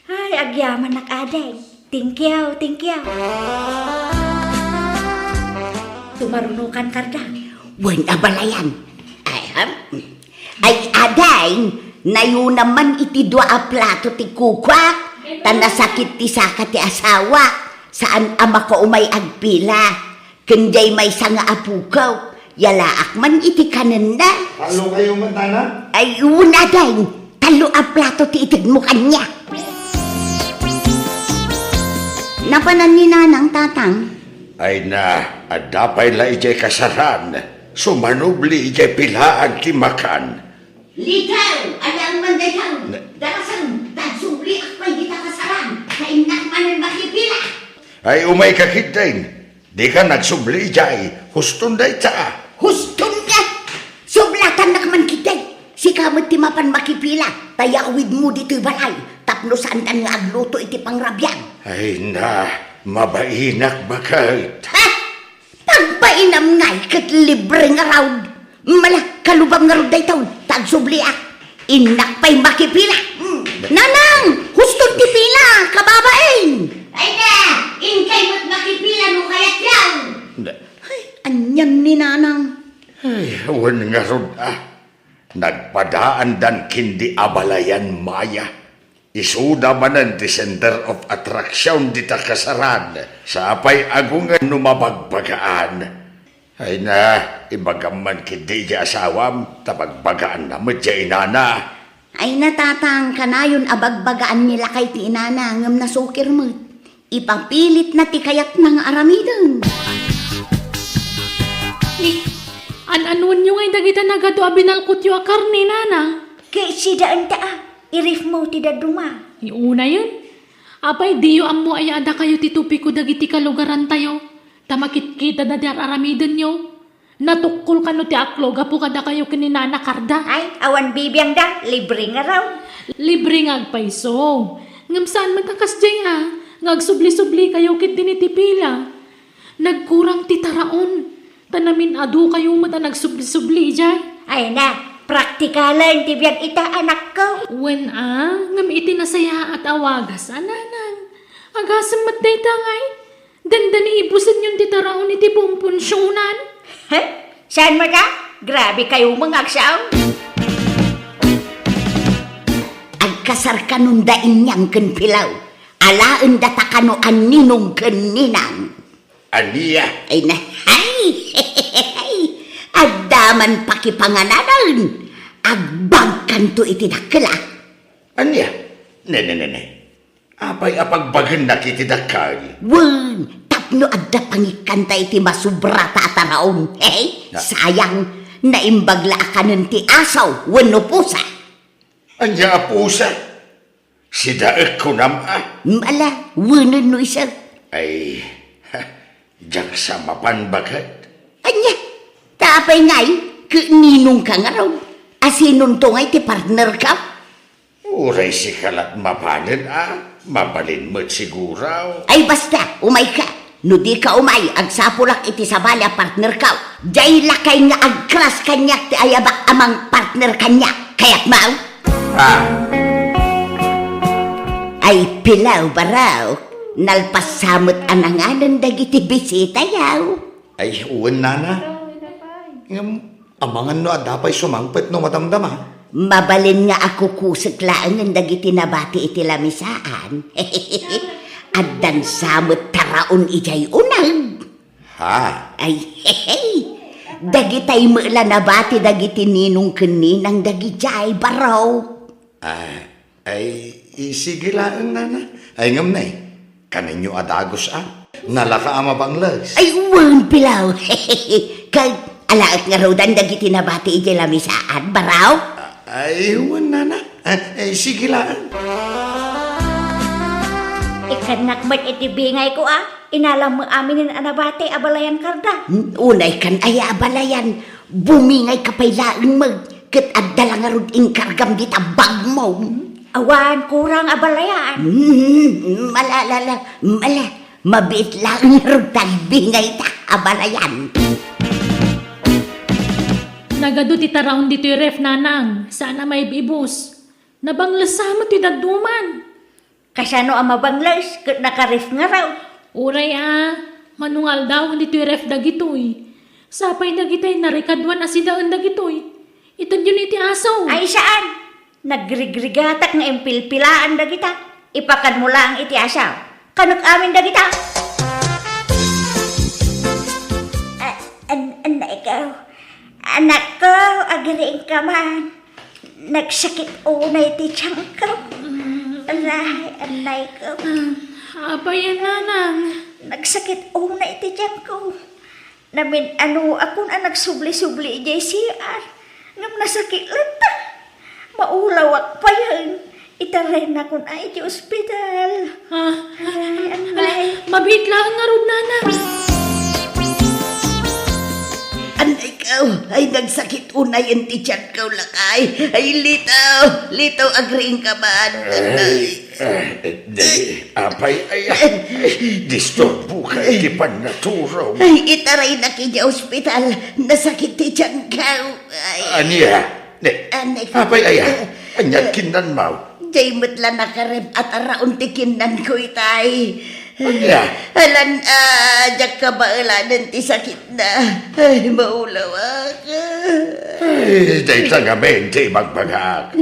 Ay, agyamanak, ading. Thank you, thank you. Tumarunokan, karda. Wen, abalayan. Ay, ham? Ay, Ading, nayunam man iti dua a plato ti kukua, ta nasakit ti saka ti asawa, saan a makaumay agpila. Ken diay maysa nga apukaw, yalaak man iti kanenna. Tallo kayo met, nana? Ay, una, ading, tallo a plato ti itedmo kaniak. Napanan ni Nanang, Tatang? Ay na, adda pay la idiay kasaran, sumanubli idiay pilaan ti makan. Likaw, alaen man dayta. Ne- Darasem, tagsubliak pay dita kasaran, ta innak manen makipila. Ay, umayka ketdin. Dika nagsubli idiay. Huston dayta. Huston nga! Sublatannak man ketdin. Sika met ti mapan makipila, ta yawidmo ditoy balay, tapno saantan nga agluto iti pangrabiag. Ay na, mabainak baket. Ha? Pagbainam ngay ket libre nga raud. Mala, kalubam ngarud daytoy, tagsubliak. Innak pay makipila. Hmm. Nanang, huston ti pila, kababain. Ay na, inkay met makipila no kayatyo. Ay, anian ni Nanang? Ay, wen ngarud, ah. Nagpadaandan ken di abalayan, Maya. Isuda manen ti center of attraction dita kasaran. Sapay agungen no mabagbagaan. Ay na, ibagam man ketdi iti asawam, ta bagbagaanna met diay inana. Ay na, Tatang, kanayon a bagbagaanmi lakay ti inana, ngem nasukir met. Ipapilitna ti kayatna nga aramiden. Ni, an-anuenyo ngay dagita nagadu a binalkotyo a karne, Nanang? Ket sidaenta a, i-refmo ti dadduma. Ni unayen. Apay, diyo ammo aya a dakayo ti topiko dagiti kalugarantayo, ta makitkitada ti ar-aramidenyo? Natukkol kano ti aklo gapu kadakayo ken ni Nana Karda? Ay, awan bibiangda, libre nga raw. Libre nga agpayso. Ngem saan met a kasdiay a, nga agsubli-sublikayo ketdi iti pila. Nagkurang ti taraon, ta namin-adukayo met a nagsubli-subli idiay. Ay na, praktikalen ti biag ita, anakko. Wen a, ngem iti nasayaat a wagas a, Nanang. Agasem met dayta ngay. Dandani ibusenyon ti taraon iti pumpunsionan. He? Saan met a? Grabe kayo nga agsao. Agkasar kanon da Inyang ken Pilaw. Alaenda ta kano a ninong ken ninang. Ania? Ay na, ay! Adda man pakipangananen. Agbagkanto iti dakkel a. Ania? Ne, ne, ne, ne. Apay a pagbagennak iti dakkel? Wen, tapno adda pangikkanta iti masubrata a taraon. Hey, Na- sayang, naimbag la a kanen ti asaw wenno pusa. Ania a pusa? Sidaek kunam a? Mala, wenen no isu. Ay, ha, diak sa mapan baket. Ania, ta apay ngay, ket ninongka ngarud? Asinonto ngay ti partnerka? Uray sika lat mapanen a, mabalin met siguro. Ay basta, umayka. No dika umay, agsapulak iti sabali a partnerko. Diay lakay nga agkras kaniak ti ayabak a mangpartner kaniak. Kayatmo? Ah. Ay, Pilaw, Baro, nalpas sa met a nanganen dagiti bisitayo. Ay, wen, nana. Ngem, amangan no adda pay sumangpet no madamdama. Mabalin nga akukusek laengen dagiti nabati iti lamisaan. Addan sa met taraon idiay uneg. Ha? Ay, hehe. Dagitay met la nabati dagiti ninong ken ninang dagidiay, Baro. Ah, ay, i-, sige laeng, nana. Ay, ngem ne, kanenyo a dagus a. Nalaka a mabangles. Ay, wen, Pilaw. Ket alaek ngarudan dagiti nabati idiay lamisaan, Baro? Ah, ay, wen, nana. Ah, ay, sige laeng. Ikkannak met iti bingayko a. Inalam met aminen a nabati a balayan, Karda. Hmm, unay kan aya a balayan. Bumingayka pay laeng met. Ket adda la ngarud inkargam dita bagmo. Awan kurang a balayan. Mm, mala, la, la, mala, mabiit laeng ngarud ti agbingayta a balayan. Nagadu ti taraon ditoy ref, nanang, saan a maib-ibus. Nabangles sa met ti dadduman. Kasano a mabangles ket nakaref ngarud? Uray a, mano nga aldawen ditoy ref dagitoy. Sapay dagitay narikaduan a sidaen dagitoy. Itedyon iti aso. Ay, saan? Nagrigrigatak nga impilpilaan dagita. Ipakanmo laeng iti aso. Kanek amin dagita. A-, an-, anakko, anakko, agriingka man. Nagsakit unay ti tiyanko. Aray, anakko. Ah, apay a, nanang? Nagsakit unay ti tiyanko. Namin-anoakon a nagsubli-subli idiay C R. Ngem nasakit latta. Maulawak payen. Itarayennakon a iti ospital. Ah, Ay, anay. Mabiit laeng ngarud, nanang. Anay ko, ay nagsakit unay ti tiyanko, lakay. Ay, Lito, Lito, agriingka man. Ay, Anay. Eh, dali, apay aya. Disturbo ka iti pannaturom. Ay, itaraynak idiay ospital. Nasakit ti tiyanko. Ay. Ania? Ne, Anay. Apay aya? Ania ti kinnanmo? Diay met la nakarem a taraon ti kinnanko itay. Ania? Alan, ah, diak kabaelanen ti sakitna. Ay, maulawak. Ay, dayta ngamin ti ibagbagak.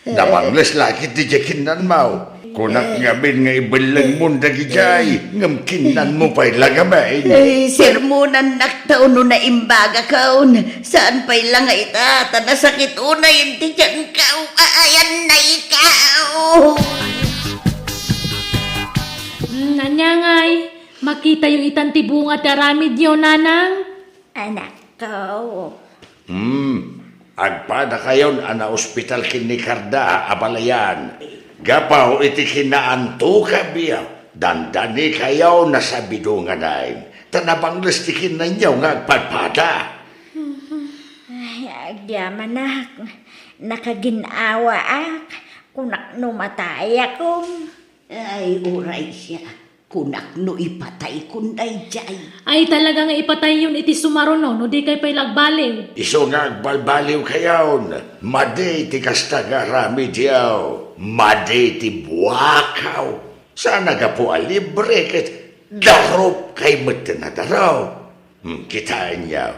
Nabangles la ketdi diay kinnanmo. Kunak ngamin nga ibellengmon dagidiay, ngem kinnanmo pay la ngamin. Ay, sermonannakto no naimbagakon. Saan pay la nga ita, ta nasakit unay ti tiyanko. Ay, anay ko. Hmm, ania ngay? Makitayo itan ti bunga ti aramidyo, nanang? Anakko. Hmm, agpadakayon a naospital ken ni Carda, abalayan. Gapu iti kinaantukabyo, dandanikayo a sabidonganen, ta nabangles ti kinnanyo nga agpadpada. Ay, agyamanak, nakagin-awaak, kunak no matayakon. Ay, uray siak, kunak no ipataykon daydiay. Ay, talaga nga ipatayyon iti sumaruno, no dikay pay la agbaliw. Isu nga agbalbaliwkayon, madi ti kasta nga aramidyo, madi ti buakaw. Saan a gapu a libre ket darupkay met ti nadarup. Hmm, kitaenyo,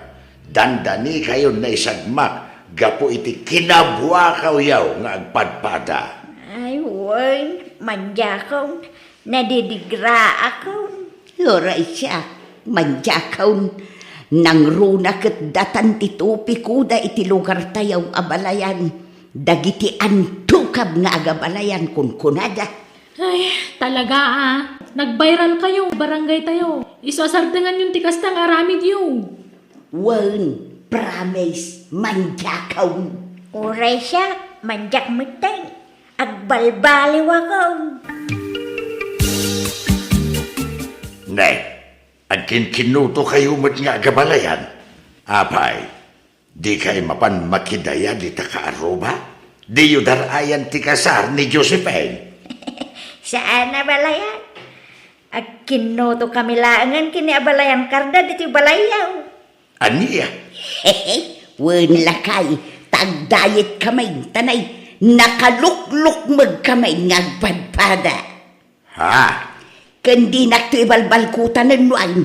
dandanikayon naisagmak gapu iti kinabuakawyo nga agpadpada. Ay, wen, mandiakon, nadidigraakon. Uray siak, mandiakon. Nangruna ket datan ti tupikoda iti lugartayo, abalayan. Dagiti antukab nga agabalayan kunkunada. Ay, talaga a. Nag-viral kayo, barangay tayo. Isu a sardenganyon ti kasta nga aramidyo. Wen, promise, mandiakon. Uray siak, mandiak metten. Agbalbaliwakon. Ne, agkinkinutokayo met nga agabalayan. Apay, dikay mapan makidayag ita kaaruba? Diyo dar-ayan ti kasar ni Josephine? Saan a balayan. Agkinnutokami laengen ken ni abalayan Carda ditoy balayyo. Ania? Wen lakay, ta agdayetkami, ta nay, nakaluklukmegkami nga agpadpada. Ha? Ken dinakto ibalbalkutanen no ain.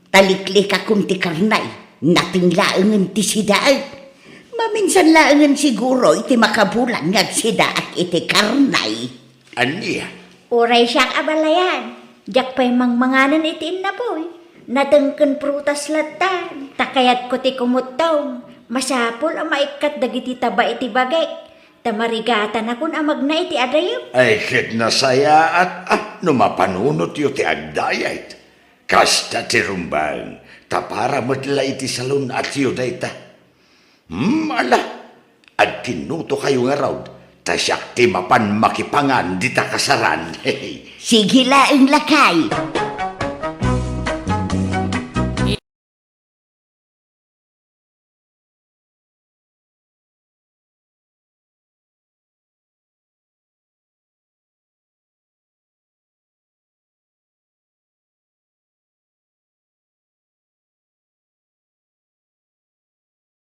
Taliklikakon ti karnay, nateng laengen ti sidaek. Maminsan laengen siguro iti makabulan nga agsidaak iti karnay. Ania? Uray siak abalayan, diak pay mangmanganen iti innapoy. Nateng ken prutas latta, ta kayatko ti kumuttom. Masapul a maikkat dagiti taba iti bagik. Ta marigatanakon a magna iti adayem. Ay, ket nasayaat a no mapanunotyo ti agdayet. Kasta ti rumbeng, ta para met la iti salun-atyo dayta. Hmm, ala, agkinnutokayo ngarud, ta siak ti mapan makipangan dita kasaran. Sige laeng, lakay.